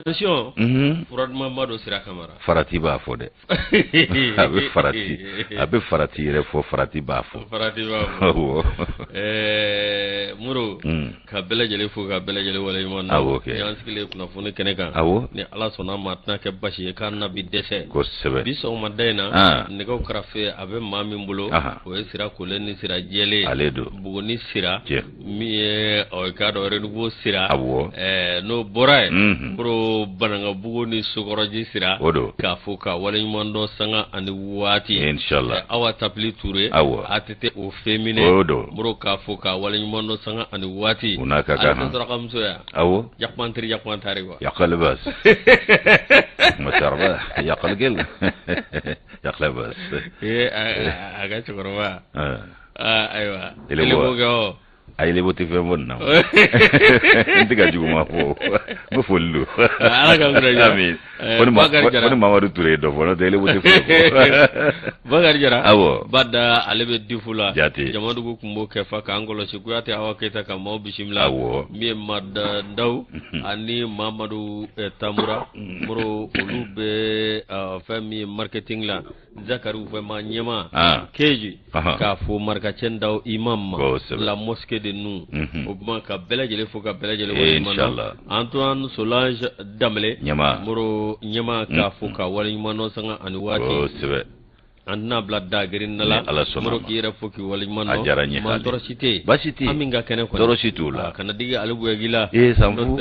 Attention fura duman ba don Sira Kamara farati b'a fɔ dɛ a bɛ farati a bɛ farati yɛrɛ fɔ farati b'a fɔ farati b'a fɔ ɛɛ Moro ka bɛɛ lajɛlen fo ka bɛɛ lajɛlen waleɲuman dɔn awɔ kɛ y'an sigilen kunnafoni kɛnɛ kan awɔ ni Ala sɔnna a ma a tɛna kɛ basi ye k'an na bi dɛsɛ kosɛbɛ bi sɔgɔmada in na nɛgɛw karafe a bɛ maa min bolo o ye Sira kolen ni Sira jɛlen ale don Buguni Sira tiɲɛ min ye ɔ k'a dɔn renouveau sira awɔ n'o bɔra yen Moro Banankabugu ni Sokɔrɔji sira o don k'a fo ka waleɲuman dɔn sanga ani waati inshallah Awa Tapili Ture awɔ ATT au féminin o don Moro k'a fo ka waleɲuman dɔn sanga ani waati u n'a ka kan ale sarakamuso ya awɔ yakuma teri yakuma tari wa yaqalbas masarba yaqalgel yaqalbas ee a ka cɛkɔrɔba ayiwa ayiwa a yɛlɛbo tɛ fɛn fɔ nin na n tɛ ka juguman fɔ n bɛ foli don ala ka amin ko ni Mamadu Ture ye dɔ fɔ n'o tɛ yɛlɛbo tɛ foyi fɔ Bakari Jara awɔ Bada ale bɛ difu la jate Jamadugu tun b'o kɛ fa k'an kɔlɔsi Kuyate Awa Keyita ka maaw bisimila awɔ min ye Mada Ndaw ani Mamadu Tamura Moro olu bɛ fɛn min ye marketing la Zakari vraiment ɲɛma keji k'a fo marikacɛ Ndaw imam ma la mosquée de nous o tuma ka bɛɛ lajɛlen fo ka bɛɛ lajɛlen waleɲuman dɔn Antoine Solange Danbele ɲɛma Moro ɲɛma k'a fo ka waleɲuman dɔn sanga ani waati an tɛna bila da girin na la Ala sɔnna Moro k'i yɛrɛ fo k'i waleɲuman dɔn a diyara n ye maa tɔɔrɔ si tɛ yen baasi tɛ an min ka kɛnɛ kɔnɔ tɔɔrɔ si t'u la kana digi ale Buyagi la ee sanfu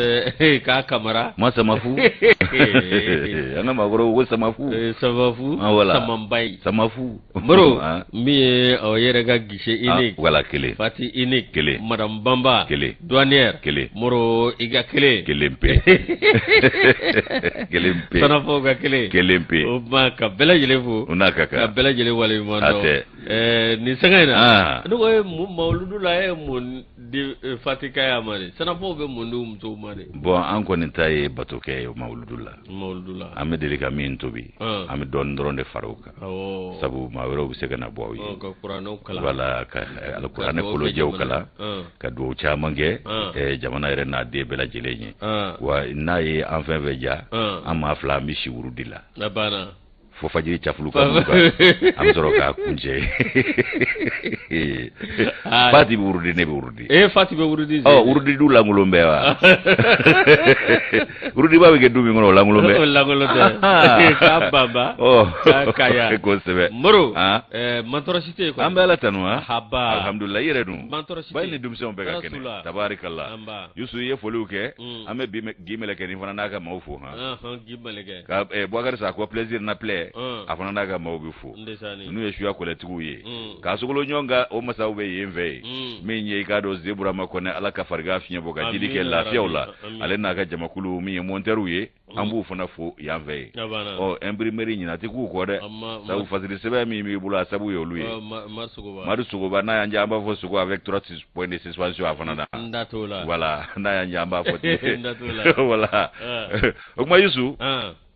k'a kamara ma samafu an ka maakɔrɔw ko samafu samafu voilà samanbayi samafu Moro min ye o yɛrɛ ka guichet unique voilà kelen Fati unique kelen madame Banba kelen douanière kelen Moro i ka kelen kelen pe kelen pe Sanafaw ka kelen kelen pe o tuma ka bɛɛ lajɛlen fo o n'a ka kan ka bɛɛ lajɛlen waleɲuman dɔn a tɛ nin sanga in na ne ko e mun mawuludu la e ye mun di Fati Kaya ma de Sanafaw bɛ mun di u musow ma de bon an kɔni ta ye batokɛ ye mawuludu la mawuludu la an bɛ deli ka min tobi an bɛ dɔɔnin dɔrɔn de fara o kan sabu maa wɛrɛw bɛ se ka na bɔ aw ye ka kuranɛw kalan voilà ka alikuranɛ kolojɛw kalan ka dugawu caman kɛ jamana yɛrɛ n'a den bɛɛ lajɛlen ye wa n'a ye an fɛn fɛn ja an maa fila an bɛ si wurudi la a banna fo fajiri cafulu ka mun kan an bɛ sɔrɔ k'a kuncɛ Fati bɛ wurudi ne bɛ wurudi ee Fati bɛ wurudi ɔ wurudi du lankolon bɛ wa wurudiba bɛ kɛ du min kɔnɔ o lankolon bɛ o lankolon tɛ k'a banba k'a kaya kosɛbɛ Moro mantɔrɔ si tɛ yen kɔni an bɛ Ala tanu ha haba alhamdulilayi i yɛrɛ dun mantɔrɔ si tɛ ba ni denmisɛnw bɛɛ ka kɛnɛ tabarikala Yusu i ye foliw kɛ an bɛ bi Gi Mɛlɛkɛnin fana n'a ka maaw fo han Gi Mɛlɛkɛ ka Bubakari Sakɔ plaisir na play a fana n'a ka maaw bɛ fo n'u ye suya kɔlɛtigiw ye k'a sogolo ɲɔgɔn kan o masaw bɛ yen fɛ yen min ye i k'a dɔn Zeburama Kɔnɛ Ala ka farigan fiɲɛ bɔ ka jidi kɛ lafiyaw la ale n'a ka jamakulu min ye montɛriw ye an b'u fana fo yan fɛ yen ɔ imprimerie ɲina tɛ k'u kɔ dɛ sabu fasiri sɛbɛn min b'i bolo a sabu ye olu ye Madu Sogoba n'a y'an diya an b'a fɔ sogo avec trois points de suspension a fana na voilà n'a y'an diya an b'a fɔ ten voilà o kuma Yusu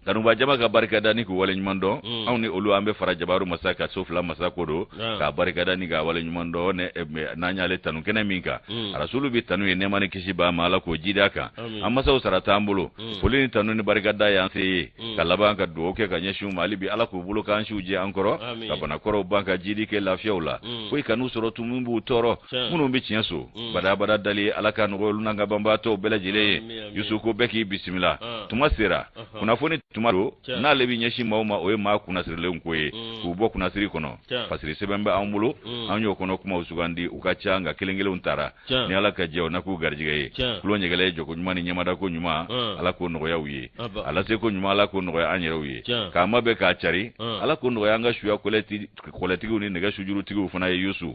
kanuba jama ka barika da ni k'u waleɲuman dɔn anw ni olu an bɛ fara jabaru masa ka so fila masa ko don k'a barika da ni k'a waleɲuman dɔn n'an y'ale tanu kɛnɛ min kan arasulu bɛ tanu ye nɛɛma ni kisi b'a ma Ala k'o jidi a kan an masaw sara t'an bolo foli ni tanu ni barika da y'an se ye ka laban ka dugawu kɛ ka ɲɛsin u ma hali bi Ala k'u bolo k'an siw jɛ an kɔrɔ ka banakɔrɔw ban ka jidi kɛ lafiyaw la foyi kan'u sɔrɔ tun min b'u tɔɔrɔ minnu bɛ tiɲɛ so badabada dali Ala ka nɔgɔya olu n'an ka banbaatɔw bɛɛ lajɛlen ye Yusu ko bɛɛ k'i bisimila tuma sera kunnafoni tuma don n'ale bɛ ɲɛsin maaw ma o ye maa kunnasirilenw ko ye k'u bɔ kunnasiri kɔnɔ fasiri sɛbɛn bɛ anw bolo an y'o kɔnɔ kumaw sugandi u ka ca nka kelen kelenw tara ni Ala ka jɛ o na k'u garijɛgɛ ye tulo ɲɛgɛlɛ ye jɔko ɲuman ni ɲɛmadako ɲuman Ala k'o nɔgɔya u ye a laseko ɲuman Ala k'o nɔgɔya an yɛrɛw ye k'a mabɛn k'a cari Ala k'o nɔgɔya an ka suya kɔlɛtigiw ni nɛgɛ sujurutigiw fana ye Yusu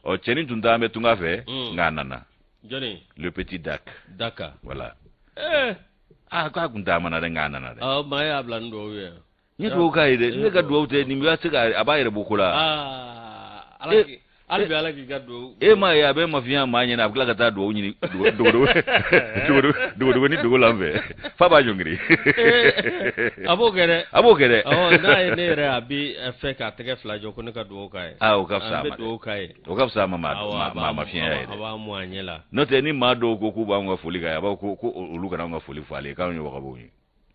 ɔ cɛnin tun t'an bɛ tunga fɛ nka a nana le petit Dak Daka voilà aa k'a kun taamana dɛ nka a nana dɛ ɔ maa y'a bila ni dugawu ye n ye dugawu k'a ye dɛ ne ka dugawu tɛ nin bɛ se ka a b'a yɛrɛ bɔ ko la hali bi Ala k'i ka dugawu e m'a ye a bɛ mafiya maa ɲɛna a bɛ tila ka taa dugawu ɲini dogodogo ni dogo la fɛ f'a b'a ɲɔngiri a b'o kɛ dɛ a b'o kɛ dɛ n'a ye ne yɛrɛ a bi fɛ k'a tɛgɛ fila jɔ ko ne ka dugawu k'a ye aa o ka fisa a ma an bɛ dugawu k'a ye o ka fisa a ma maa mafiya ye dɛ a b'a mun a ɲɛ la n'o tɛ ni maa dɔw ko k'u b'anw ka foli k'a ye a b'a fɔ ko olu kana anw ka foli fɔ ale ye k'anw ye wagabow ye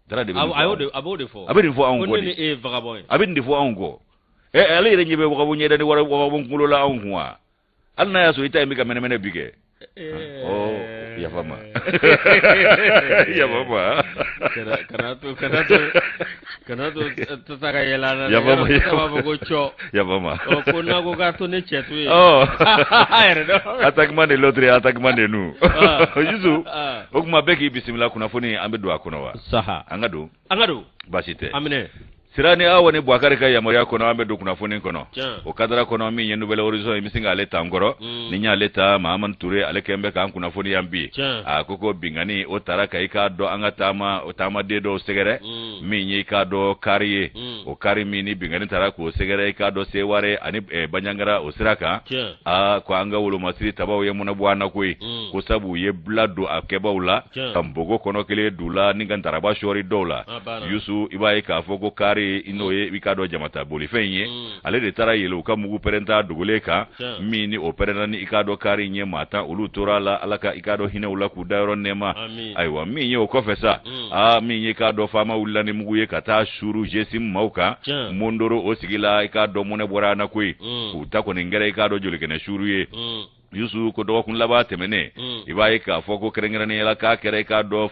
Dara de bɛ nin fɔ. A b'o de fɔ. A bɛ nin fɔ anw kɔ. Ko ne ni e ye vagabond ye. A bɛ nin de fɔ anw kɔ. Ɛ ale yɛrɛ ɲɛ bɛ vagabond ɲɛda ni wara vagabond kunkolo la anw kun wa? Hali n'a y'a sɔrɔ i ta in bɛ ka mɛnɛmɛnɛ bi kɛ. Ɔ yafa ma. Yafa ma. Kana to kana to kana to tata ka yɛlɛ an na. Yafa ma. Tata b'a fɔ ko cɔ. Yafa ma. Ɔ ko n'a ko k'a to ne cɛ to yen. Ɔ. A yɛrɛ dɔn. Attaquement de l'autre et attaquement de nous. Yusu. O tuma bɛɛ k'i bisimila kunnafoni an bɛ don a kɔnɔ wa? Saha. An ka don. An ka don. Baasi tɛ. A minɛ. Sira ni Awa ni Buwakari ka yamaruya kɔnɔ an bɛ don kunnafoni kɔnɔ. O kadara kɔnɔ min ye Nouvel Horizon ye n bɛ sin k'ale ta n kɔrɔ. Ni n y'ale ta Mahamani Ture ale kɛlen bɛ k'an kunnafoni yan bi. A ko ko binkanni o taara ka i k'a dɔn an ka taama o taamaden dɔw sɛgɛrɛ. Min ye i k'a dɔn kari ye. O kari min ni binkanni taara k'o sɛgɛrɛ i k'a dɔn Seware ani Banjagara o sira kan. Aa ko an ka wolomasiri tabaw ye mɔnɛ bɔ an na koyi. Ko sabu u ye bila don a kɛbaw la. Ka npogo kɔnɔ kelen d'u la ni ka ntaraba sɔɔri dɔw la. Yusu i b'a ye k'a fɔ ko kari n'o ye i k'a dɔn jamata bolifɛn in ye ale de taara yɛlɛ u ka mugu pɛrɛnta dogolen kan min ni o pɛrɛnna ni i k'a dɔn kari in ye maa tan olu tora a la ala ka i k'a dɔn hinɛ u la k'u dayɔrɔ nɛɛma ayiwa min ye o kɔfɛ sa aa min ye i k'a dɔn faama wulila ni mugu ye ka taa suuru GSIM maaw kan Mondoro o sigi la i k'a dɔn mɔnɛ bɔra an na koyi k'u ta kɔni kɛra i k'a dɔn jolikɛnɛ suuru ye Yusu ko dɔgɔkun laban tɛmɛnen i b'a ye k'a fɔ ko kɛrɛnkɛrɛnnenya la k'a kɛra i k'a dɔn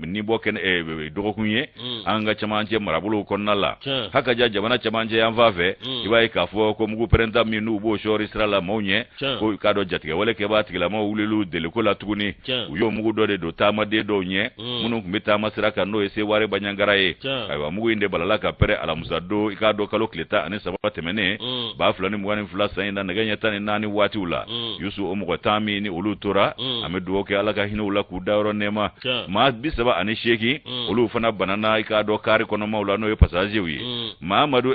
ni bɔ kɛnɛ dɔgɔkun ye an ka cɛmancɛ marabolow kɔnɔna la hakaja jamana cɛmancɛ yanfan fɛ i b'a ye k'a fɔ ko mugu pɛrɛnta min n'u b'o sɔɔri sira la maaw ɲɛ ko i k'a dɔn jatigɛwale kɛbaa tigilamaw wulila deliko la tuguni u y'o mugu dɔ de don taamaden dɔw ɲɛ minnu tun bɛ taama sira kan n'o ye Seware Banjagara ye ayiwa mugu in de balala ka pɛrɛn alamisa don i k'a dɔn kalo tile 13 tɛmɛnen 2022 san in na nɛgɛ ɲɛ 14 waatiw la Yusu o mɔgɔ tan min ni olu tora an bɛ dugawu kɛ Ala ka hinɛ u la k'u dayɔrɔ nɛɛma maa 38 olu fana banana i k'a dɔn kari kɔnɔmaw la n'o ye passagerw ye Mahamadu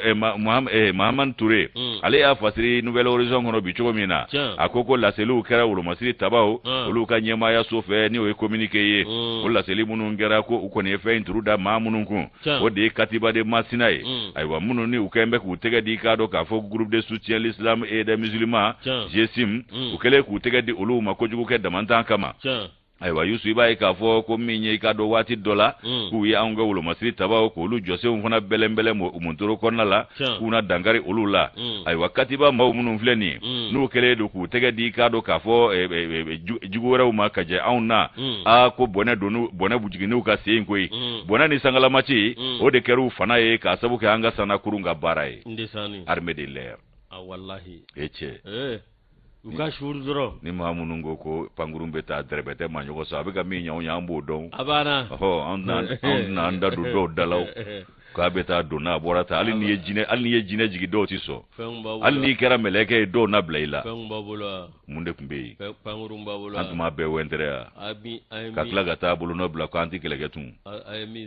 Mahamani Ture ale y'a fasiri Nouvel Horizon kɔnɔ bi cogo min na a ko ko laseliw kɛra wolomasiri tabaw olu ka ɲɛmaayaso fɛ ni o ye communiqué ye o laseli minnu kɛra ko u kɔni ye fɛn in turu da maa minnu kun o de ye Katiba de Masina ye ayiwa minnu ni u kɛlen bɛ k'u tɛgɛ di i k'a dɔn k'a fɔ groupe de soutien l'islam et des musulmans GSIM u kɛlen k'u tɛgɛ di olu ma kojugukɛ damantan kama ayiwa Yusu i b'a ye k'a fɔ ko min ye i k'a dɔn waati dɔ la k'u ye anw ka wolomasiri tabaw k'olu jɔsenw fana bɛlɛnbɛlɛn Mondoro kɔnɔna la k'u na dankari olu la ayiwa Katiba maaw minnu filɛ nin ye n'u kɛlen don k'u tɛgɛ di i k'a dɔn k'a fɔ jugu wɛrɛw ma ka jɛ anw na aa ko bɔnɛ don bɔnɛ jiginn'u ka sen koyi bɔnɛ ni sangalamaci o de kɛra u fana ye k'a sabu kɛ an ka sannakurun ka baara ye armée de l'air e cɛ u ka suuru dɔrɔn ni maa minnu ko ko pankurun bɛ taa dɛrɛbɛ tɛ maa ɲɔgɔn sɔrɔ a bɛ ka min ɲɛ anw ye an b'o dɔn a banna ɔhɔ an tɛna an da don dɔw da la k'a bɛ taa don n'a bɔra ta hali n'i ye jinɛ hali n'i ye jinɛ jigin dɔw tɛ sɔn hali n'i kɛra mɛlɛkɛ ye dɔw na bila i la mun de tun bɛ yen an tun b'a bɛɛ wɛntɛrɛ yan ka tila ka taa bolonɔ bila ko an tɛ kɛlɛ kɛ tun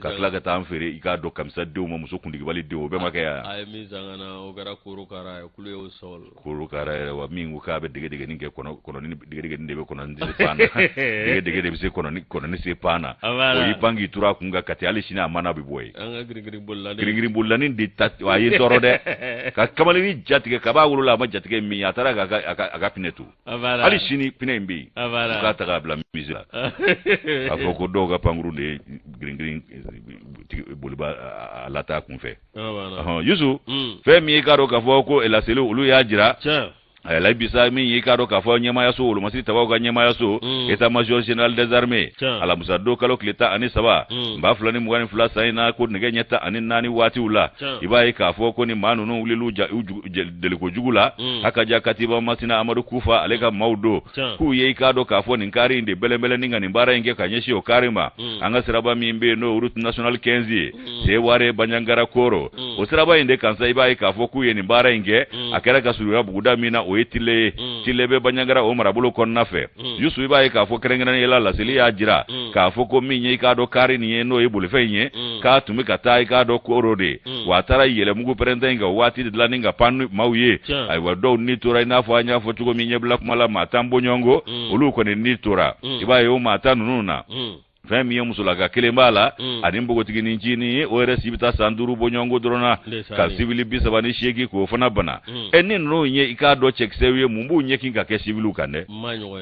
ka tila ka taa an feere i k'a dɔn kamisa denw ma muso kuntigibali denw o bɛɛ ma kɛ yan a ye min san ka na o kɛra korokara ye kulu y'o sɔrɔ korokara yɛrɛ wa min ko k'a bɛ degedegeni kɛ kɔnɔ kɔnɔni degedegeni de bɛ kɔnɔni se pan na degedege de bɛ se kɔnɔni kɔnɔni se pan na o y'i pan k'i turu a kun kan Kati hali sini a mana bɛ bɔ yen an ka giringirin bolilani giringirin bolilani de ta a ye tɔɔrɔ dɛ ka kamalennin jatigɛ kab'a wolola a ma jatigɛ min a taara k'a ka a ka pinɛ to hali sini pinɛ in bɛ yen u k'a ta k'a bila musée la k'a fɔ ko dɔw ka pankurun de ye giringirin boliba a lata kunfɛ Yusu fɛn min ye k'a dɔn k'a fɔ ko laseliw olu y'a jira ayi bisa min y'i k'a dɔn k'a fɔ ɲɛmaayaso wolomasiri tabaw ka ɲɛmaayaso état major général des armées alamisa don kalo tile 13 2022 san in na ko nɛgɛ ɲɛ 14 waatiw la i b'a ye k'a fɔ ko ni maa ninnu wulila ja u deliko jugu la hakaja Katiba Masina Amadu Kufa ale ka maaw don k'u ye i k'a dɔn k'a fɔ nin kari in de bɛlɛnbɛlɛn ni ka nin baara in kɛ ka ɲɛsin o kari ma an ka siraba min bɛ yen n'o route nationale 15 ye Seware Banjagara Koro o siraba in de kan sa i b'a ye k'a fɔ k'u ye nin baara in kɛ a kɛra ka surunya buguda min na o ye Tile ye Tile bɛ Banjagara o marabolo kɔnɔna fɛ Yusu i b'a ye k'a fɔ kɛrɛnkɛrɛnnenya la laseli y'a jira k'a fɔ ko min ye i k'a dɔn kari nin ye n'o ye bolifɛn in ye k'a tun bɛ ka taa i k'a dɔn Koro de wa a taara yɛlɛ mugu pɛrɛnta in kan waati de la ni ka pan ni maaw ye ayiwa dɔw ni tora i n'a fɔ an y'a fɔ cogo min ɲɛbila kuma la maa 10 bɔɲɔgɔnko olu kɔni ni tora i b'a ye o maa 10 ninnu na. Fɛn min ye musolaka kelen b'a la ani npogotiginin ncinin, o yɛrɛ si bɛ taa san 5 bɔɲɔgɔnko dɔrɔn na, ka sivili 38 k'o fana bana. Ɛ, ni ninnu ye i k'a dɔn cɛkisɛw ye, mun b'u ɲɛkin ka kɛ siviliw kan dɛ?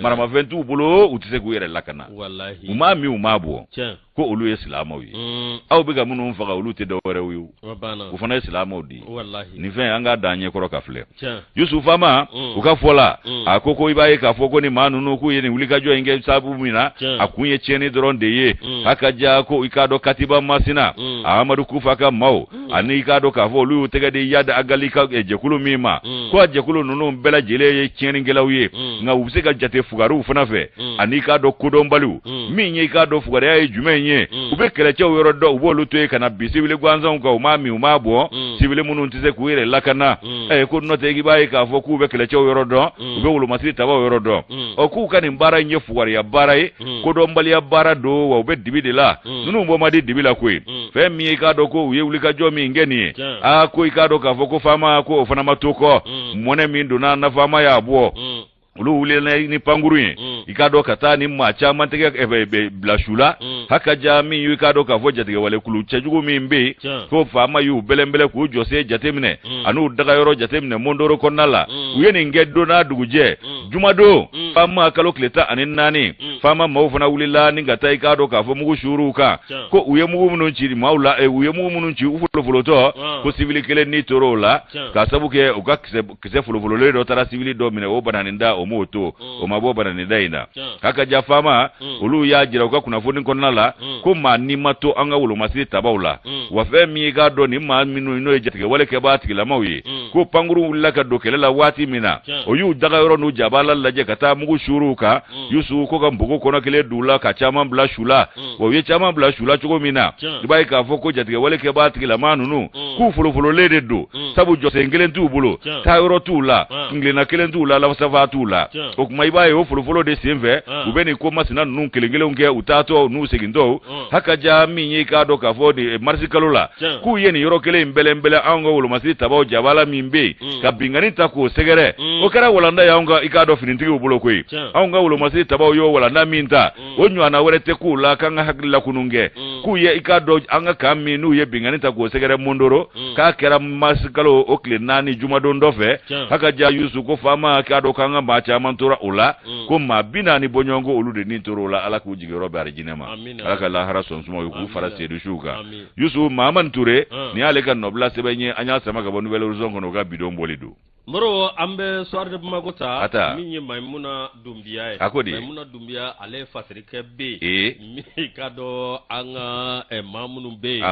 Maramafɛn t'u bolo, u tɛ se k'u yɛrɛ lakana, u m'a min, u m'a bɔ, ko olu ye silamɛw ye. Aw bɛ ka minnu faga, olu tɛ dɔwɛrɛw ye, u fana ye silamɛw de ye. Nin fɛn, an k'a da an ɲɛkɔrɔ ka filɛ. Yusu, faama u ka fɔ la, a ko ko i b'a ye k'a fɔ ko ni maa ninnu k'u ye nin wulikajɔ in kɛ sababu min na, a kun ye tiɲɛni dɔrɔn de ye. A ka ja ko i k'a dɔn Katiba Masina, Ahamadu Kufa ka maaw, ani i k'a dɔn k'a fɔ olu y'u tɛgɛ di Iyad Ag Ghali ka jɛkulu min ma, ko a jɛkulu ninnu bɛɛ lajɛlen ye tiɲɛnikɛlaw ye, nka u bɛ se ka jate fugariw fana fɛ, ani i k'a dɔn kodɔnbaliw. Min ye i k'a dɔn fugariya ye jumɛn ye? U bɛ kɛlɛcɛw yɔrɔ dɔn, u b'olu to yen ka na bin sivili gansanw kan, u m'a min, u m'a bɔ, sivili minnu tɛ se k'u yɛrɛ lakana. Ɛ, ko n'o tɛ, i b'a ye k'a fɔ k'u bɛ kɛlɛcɛw yɔrɔ dɔn, u bɛ wolomasiri tabaw yɔrɔ dɔn. Ɔ, k'u ka nin baara in ye fugariya baara ye, kodɔnbaliya baara don, wa u bɛ dibi de la. Ninnu bɔ man di dibi la koyi. Fɛn min ye i k'a dɔn ko u ye wulikajɔ min kɛ nin ye, aa, ko i k'a dɔn k'a fɔ ko faama ko o fana ma to kɔ. Mɔnɛ min donna na, faama y'a bɔ. Olu wulila ni pankuru ye, i k'a dɔn ka taa ni maa caman tɛgɛ bila su la. Haka ja min i k'a dɔn k'a fɔ jatigɛwale kulu cɛjugu min bɛ yen, ko faama y'u bɛlɛnbɛlɛn k'u jɔsen jateminɛ an'u dagayɔrɔ jateminɛ Mondoro kɔnɔna la. U ye nin kɛ don n'a dugujɛ, jumadon, faama kalo tile 14. Faama maaw fana wulila ni ka taa i k'a dɔn k'a fɔ mugu suuruw kan, ko u ye mugu minnu ci maaw la, u ye mugu minnu ci u folofolotɔ, ko sivili kelen ni tor'o la, k'a sabu kɛ u ka kisɛ folofololen dɔ taara sivili dɔ minɛ, o bananin da, o m'o to, o ma bɔ bananin da in na. Haka ja faama olu y'a jira u ka kunnafoni kɔnɔna la ko maa ni ma to an ka wolomasiri tabaw la. Wa fɛn min i k'a dɔn nin maa minnu n'o ye jatigɛwale kɛbaa tigilamaw ye, ko pankuru wulila ka don kɛlɛ la waati min na, o y'u dagayɔrɔ n'u jabala lajɛ ka taa mugu suuruw kan. Yusu, ko ka npogo kɔnɔ kelen d'u la ka caman bila su la. Wa u ye caman bila su la cogo min na, i b'a ye k'a fɔ ko jatigɛwale kɛbaa tigilamaa ninnu k'u folofololen de don, sabu jɔsen kelen t'u bolo, taayɔrɔ t'u la, kuntilenna kelen t'u la, lasafa t'u la. O tuma i b'a ye o folofolo de senfɛ u bɛ nin ko masina ninnu kelen kelenw kɛ, u taatɔ n'u segintɔ. Haka ja min ye i k'a dɔn k'a fɔ nin marisi kalo la, k'u ye nin yɔrɔ kelen in bɛlɛnbɛlɛn anw ka wolomasiri tabaw jabala min bɛ yen, ka binkanni ta k'o sɛgɛrɛ. O kɛra walanda ye anw ka i k'a dɔn finitigiw bolo koyi. Anw ka wolomasiri tabaw y'o walanda min ta, o ɲɔgɔnna wɛrɛ tɛ k'u la k'an ka hakili lakunun kɛ. K'u ye i k'a dɔn an ka kan min n'u ye binkanni ta k'o sɛgɛrɛ Mondoro, k'a kɛra marisi kalo o tile 4 jumadon dɔ fɛ. Haka ja Yusu, ko faama k'a dɔn k'an ka maa caman tora o la, ko maa 40 bɔɲɔgɔnko olu de ni tora o la. Ala k'u jigiyɔrɔ bɛn arijinɛ ma, Ala ka lahara sɔn suma ye, k'u fara sedusiw kan. Yusu Mahamani Ture, nin y'ale ka nɔbila sɛbɛn ye, an y'a sama ka bɔ Nouvel Horizon kɔnɔ, u ka bidon bɔli don. Moro, an bɛ Soir de Bamako ta, min ye Mayimuna Dunbiya ye. A ko di? Mayimuna Dunbiya, ale ye fasirikɛ bɛ yen, min i k'a dɔn an ka maa minnu bɛ yen,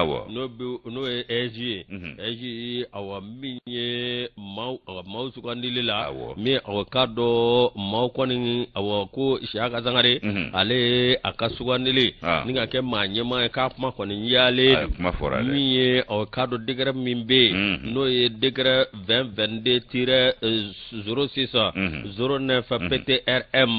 n'o ye AIGE ye, AIGE, awa, min ye maaw sugandili la, min awa k'a dɔn maaw kɔni, awa, ko Siyaka Sangare, ale ye a ka sugandili ni ka kɛ maa ɲɛmaa ye, k'a kuma kɔni yalen min ye, awa, k'a dɔn décret min bɛ yen, n'o ye décret 20 22-06 09 PTRM,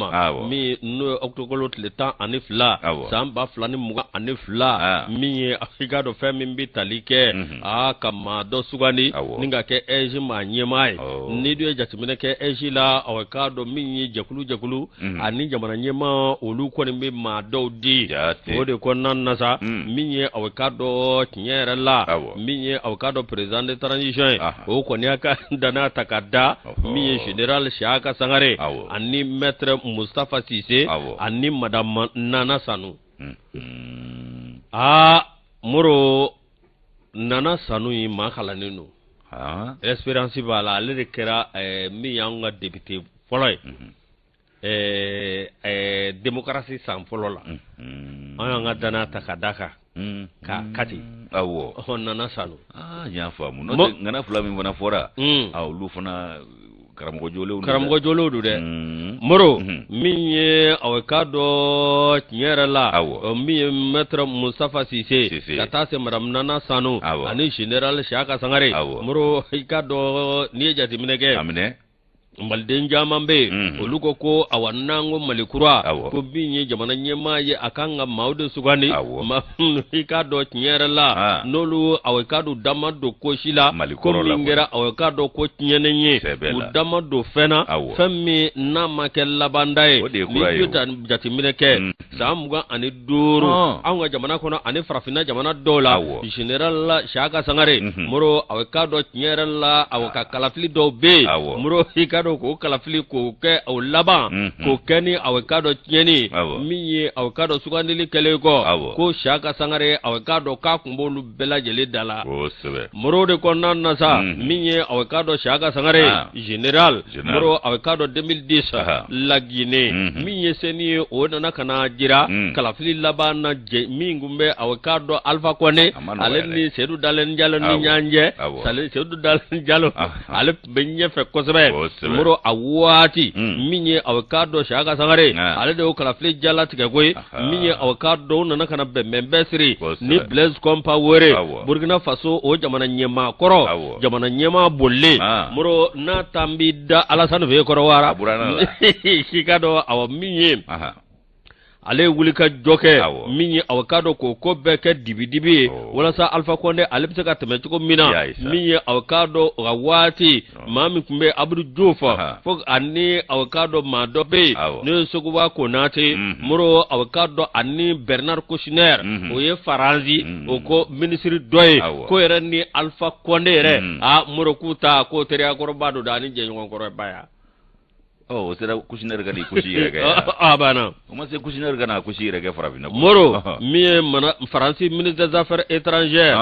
min n'o ye ɔkutɔburukalo tile 12 san 2022, min ye i k'a dɔn fɛn min bɛ tali kɛ aa ka maa dɔ sugandi ni ka kɛ AIGE maa ɲɛmaa ye. N'i dun ye jateminɛ kɛ AIGE la, awa, k'a dɔn min ye jɛkulu jɛkulu ani jamana ɲɛmaa, olu kɔni bɛ maa dɔw di. O de kɔnɔna na sa, min ye, awa, k'a dɔn tiɲɛ yɛrɛ la, min ye, aw k'a dɔn président de transition ye, o kɔni y'a ka danaya ta ka da min ye général Siyaka Sangare ani maître Moustapha Cissé ani madame Nana Sanu. Aa Moro, Nana Sanu ye maa kalannen don, expérience b'a la, ale de kɛra min y'anw ka député fɔlɔ ye démocratie san fɔlɔ la. An y'an ka danaya ta ka d'a kan ka kati. Awɔ. Nana Sanu. Aa, n y'a faamu. N'o tɛ ŋana fila min fana fɔra, olu fana karamɔgɔ jolenw. Karamɔgɔ jolenw don dɛ, Moro. Min ye, aw k'a dɔn tiɲɛ yɛrɛ la, min ye maître Moustapha Cissé ka taa se madame Nana Sanu ani général Siyaka Sangare. Moro, i k'a dɔn n'i ye jateminɛ kɛ a minɛ. Maliden caman bɛ yen, olu ko ko awa, n'an ko Mali kura, ko min ye jamana ɲɛmaa ye, a kan ka maaw de sugandi, maa i k'a dɔn tiɲɛ yɛrɛ la, n'olu, awa, i k'a dɔn dama don ko si la, ko min kɛra, awa, i k'a dɔn ko tiɲɛnen ye, u dama don fɛn na, fɛn min n'a ma kɛ labanda ye. N'i ye jateminɛ kɛ san 25 anw ka jamana kɔnɔ ani farafinna jamana dɔw la, général Siyaka Sangare, Moro, awa, i k'a dɔn tiɲɛ yɛrɛ la, awa, ka kalafili dɔw bɛ yen, Moro, i k'a dɔn k'o kalafili k'o kɛ o laban k'o kɛ ni, awa, i k'a dɔn tiɲɛni min ye, awa, i k'a dɔn sugandili kɛlen kɔ, ko Siyaka Sangare, awa, i k'a dɔn k'a kun b'olu bɛɛ lajɛlen da la. Moro, de kɔnɔna na sa, min ye, awa, i k'a dɔn Siyaka Sangare général, Moro, awa, i k'a dɔn 2010 La Guinée, min ye CENI ye, o nana ka na jira kalafili laban na min tun bɛ, awa, i k'a dɔn Alpha Condé, ale ni Seydou Dalein Diallo ni ɲɔgɔn cɛ. Seydou Dalein Diallo, ale tun bɛ ɲɛfɛ kosɛbɛ. Moro, a waati min ye, awa, i k'a dɔn Siyaka Sangare, ale de y'o kalafili jalatigɛ koyi. Min ye, awa, k'a dɔn u nana ka na bɛnbɛn bɛɛ siri ni Blaise Compaoré, Burkina Faso, o jamana ɲɛmaa kɔrɔ, jamana ɲɛmaa bolilen. Moro, n'a tan b'i da Alassane fɛ kɔrɔ wara, k'i k'a dɔn, awa, min ye, ale ye wuli ka jɔ kɛ, min ye, awa, k'a dɔn k'o ko bɛɛ kɛ dibidibi ye walasa Alpha Condé, ale bɛ se ka tɛmɛ cogo min na. Min ye, awa, k'a dɔn o ka waati, maa min tun bɛ Abdou Diouf fo ani, awa, k'a dɔn maa dɔ bɛ yen n'o ye Sogoba Konate. Moro, awa, k'a dɔn ani Bernard Kouchner, o ye Faransi o ko minisiri dɔ ye, ko yɛrɛ ni Alpha Condé yɛrɛ, aa Moro, k'u ta k'o teriya kɔrɔba don ani jɛɲɔgɔn kɔrɔba ya. Ɔ, o sera Kouchner ka n'i kusi yɛrɛ kɛ. A banna. O ma se Kouchner ka n'a kusi yɛrɛ kɛ farafinna. Moro, min ye mana Faransi ministre des affaires étrangères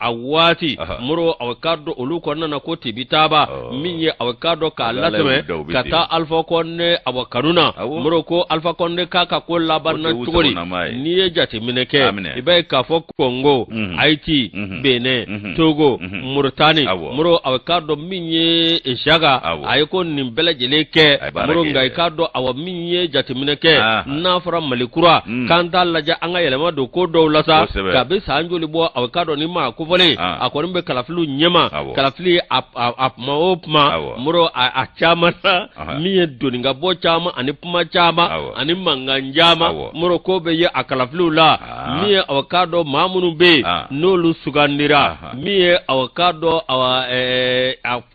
a waati, Moro, awa, k'a dɔn olu kɔnɔna na ko tibitaba min ye, awa, k'a dɔn k'a latɛmɛ ka taa Alpha Condé, awa, kanu na. Moro, ko Alpha Condé k'a ka ko laban na cogo di? N'i ye jateminɛ kɛ, i b'a ye k'a fɔ Congo, Haïti, Benin, Togo, Mauritanie, Moro, awa, k'a dɔn min ye Siyaka, a ye ko nin bɛɛ lajɛlen kɛ. Moro, nka i k'a dɔn, awa, min ye jateminɛ kɛ, n'a fɔra Mali kura, k'an t'a lajɛ an ka yɛlɛma don ko dɔw la sa, kabi san joli bɔ, awa, k'a dɔn ni maa kofɔlen, a kɔni bɛ kalafiliw ɲɛma, kalafili a kuma o kuma, Moro, a caman na, min ye doni ka bɔ caman ani kuma caman ani mankan caman, Moro, ko bɛ ye a kalafiliw la. Min ye, awa, k'a dɔn maa minnu bɛ yen n'olu sugandira, min ye, awa, k'a dɔn, awa,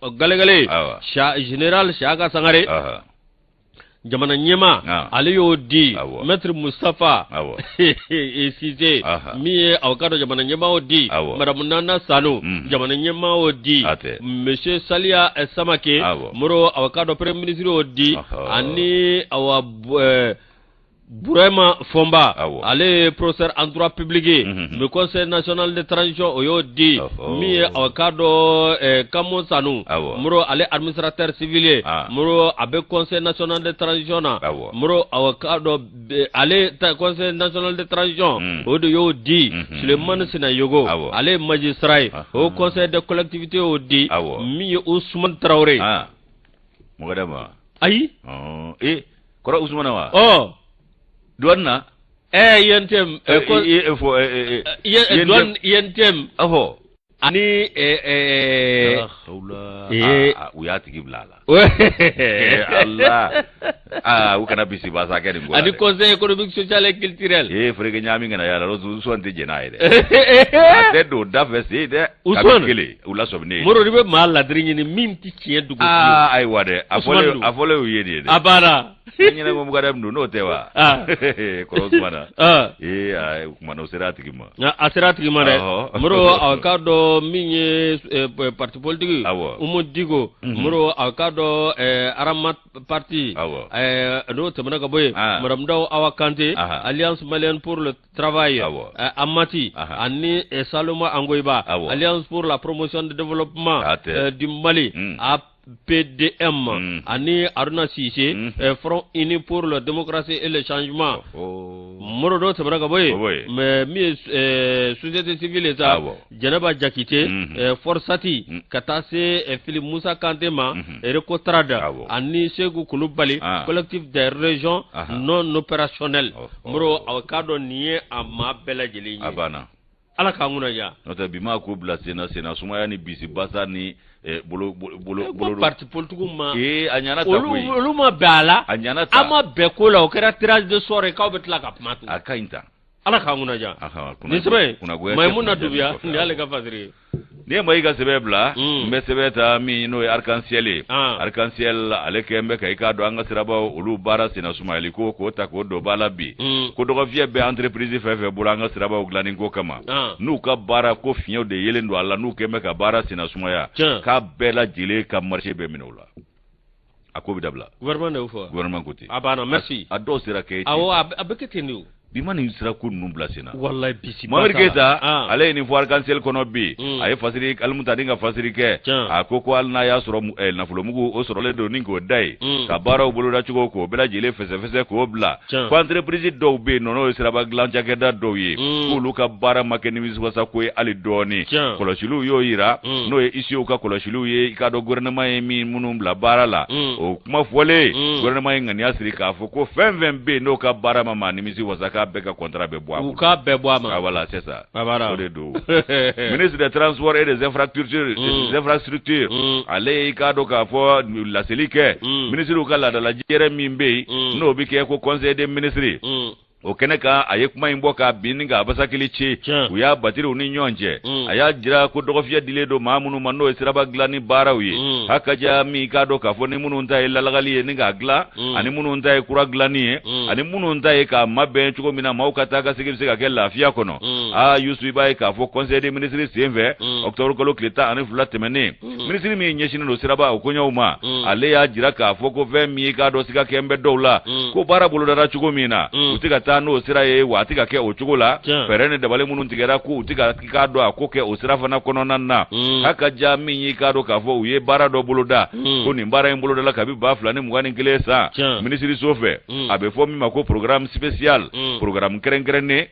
galɛgɛlɛ général Siyaka Sangare, jamana ɲɛmaa, ale y'o di maître Moustapha Cissé. Min ye, awa, k'a dɔn jamana ɲɛmaa y'o di madame Nana Sanu, jamana ɲɛmaa y'o di monsieur Saliya Samake. Moro, awa, k'a dɔn premier ministre y'o di ani, awa, Burama Fɔnba, ale ye professeur en droit public ye, le conseil national de transition, o y'o di. Min ye, awa, k'a dɔn Kamo Sanu, Moro, ale administrateur civil ye. Moro, a bɛ conseil national de transition na. Moro, awa, k'a dɔn ale conseil national de transition, o de y'o di. Sulemani Sinayogo, ale ye magistrat ye, o conseil de collectivité y'o di. Min ye Ousmane Traoré. Mɔgɔ ma. Ayi. Ee, kɔrɔ Ousmane wa? Ɔ. Douane na. UNTM. Fɔ. Douane, UNTM. Ɔhɔ. Ani. U y'a tigi bila a la. Allah, aa, u kana bisibasa kɛ nin ko la. Ani conseil économique, social et culturel. Ee, fereke ɲaami kana yala, Ousmane tɛ jɛn n'a ye dɛ. A tɛ don da fɛ sen dɛ. Ousmane. Kelen u lasɔminen ye. Moro, i bɛ maa ladiri ɲini min tɛ tiɲɛ dogo. Aa, ayiwa dɛ, a fɔlen, a fɔlen y'u ye nin ye dɛ. A banna. Ne ɲɛna ko Mukadam don, n'o tɛ wa? Kɔrɔ Ousmane. Ee, o kuma na o sera a tigi ma. A sera a tigi ma dɛ. Moro, a k'a dɔn min ye parti politique. Umu Diko. Moro, a k'a dɔn Aramat parti. N'o tɛmɛna ka bɔ yen. Madame Daw Awa Kante. Alliance malienne pour le travail. Amati. Ani Saloma Angoyiba. Alliance pour la promotion du développement du Mali. APDM, ani Haruna Cissé, Front Uni pour la démocratie et le changement. Moro, dɔ tɛmɛna ka bɔ yen, mais min ye société civile ye sa, Jɛnɛba Jakite, Forsati, ka taa se Fili Musa Kante ma, Recotrad, ani Segu Kulubali, collectif des régions non opérationnelles. Moro, a k'a dɔn nin ye a maa bɛɛ lajɛlen ye. A banna. Ala k'an kunna diya. N'o tɛ bi maa ko bila senna senna sumaya ni bisi basa ni bolo bolo bolo parti politique ma. Ee, a ɲana ta koyi. Olu ma bɛn a la. A ɲana ta. An ma bɛn ko la, o kɛra tirage de sort ye k'aw bɛ tila ka kuma tugun. A ka ɲi tan. Ala k'an kunna diya. Nin sɛbɛn in, Mayimuna Dunbiya, nin y'ale ka fasiri ye. N'i ye Mayi ka sɛbɛn bila, n bɛ sɛbɛn ta min n'o ye Arc-en-Ciel ye. Arc-en-Ciel ale kɛlen bɛ ka i k'a dɔn an ka sirabaw olu baara senna sumayali ko k'o ta k'o don ba la bi. Ko dɔgɔfiyɛ bɛ entreprise fɛn fɛn bolo an ka sirabaw dilanni ko kama, n'u ka baara ko fiɲɛw de yelen don a la, n'u kɛlen bɛ ka baara senna sumaya, k'a bɛɛ lajɛlen ka marché bɛɛ minɛ u la. A ko bɛ dabila. Gouvernement de y'o fɔ. Gouvernement ko ten. A banna, merci. A dɔw sera kɛ. Awɔ, a bɛ kɛ ten de o. Bi ma nin sira ko ninnu bila sen na. Walayi bisi Mohamed Keyita ale ye nin fɔ Arc-en-Ciel kɔnɔ bi. A ye fasiri alimutani ka fasiri kɛ. A ko ko hali n'a y'a sɔrɔ nafolomugu o sɔrɔlen don ni k'o da ye. Ka baaraw boloda cogo k'o bɛɛ lajɛlen fɛsɛfɛsɛ k'o bila. Ko entreprise dɔw bɛ yen nɔ n'o ye siraba dilan cakɛda dɔw ye. K'olu ka baara ma kɛ nimisiwasa ko ye hali dɔɔnin. Kɔlɔsiliw y'o jira. N'o ye huissiers ka kɔlɔsiliw ye, i k'a dɔn gouvernement ye min minnu bila baara la. O kuma fɔlen, gouvernement ye ŋaniya siri k'a fɔ ko fɛn fɛn bɛ yen n'o ka baara ma maa nimisi wasa, k'a bɛɛ ka contrat bɛ bɔ a bolo. U k'a bɛɛ bɔ a ma. Ah voilà, c'est ça. O de don. Ministre des Transports et des infrastructures, des infrastructures, ale ye i k'a dɔn k'a fɔ laseli kɛ. Ministres ka laadalajɛrɛ min bɛ yen, n'o bɛ kɛ ko conseil des ministres. O kɛnɛ kan, a ye kuma in bɔ k'a bin ni k'a basakili ci. U y'a batiriw ni ɲɔgɔn cɛ. A y'a jira ko dɔgɔfiyɛ dilen don maa minnu ma, n'o ye siraba dilanni baaraw ye. Hakaja min k'a dɔn k'a fɔ ni minnu ta ye lalagali ye ni k'a dilan, ani minnu ta ye kura dilanni ye, ani minnu ta ye k'a mabɛn cogo min na maaw ka taa ka segin bɛ se ka kɛ lafiya kɔnɔ. Aa Yusu, i b'a ye k'a fɔ conseil des ministres senfɛ, octobre kalo tile 12 tɛmɛnen, minisiri min ɲɛsinnen don siraba o koɲɛw ma, ale y'a jira k'a fɔ ko fɛn min ye k'a dɔn siga kɛn bɛ dɔw la, ko baara bolodara cogo min na, u tɛ ka taa n'o sira ye, wa a tɛ ka kɛ o cogo la. Fɛɛrɛ ni dabali minnu tigɛra, ko u tɛ ka k'a dɔn a ko kɛ o sira fana kɔnɔna na. Hakaja min y'i k'a dɔn k'a fɔ u ye baara dɔ boloda, ko nin baara in bolodala kabi 2021 san minisiriso fɛ, a bɛ fɔ min ma ko programme spécial, programme kɛrɛnkɛrɛnnen.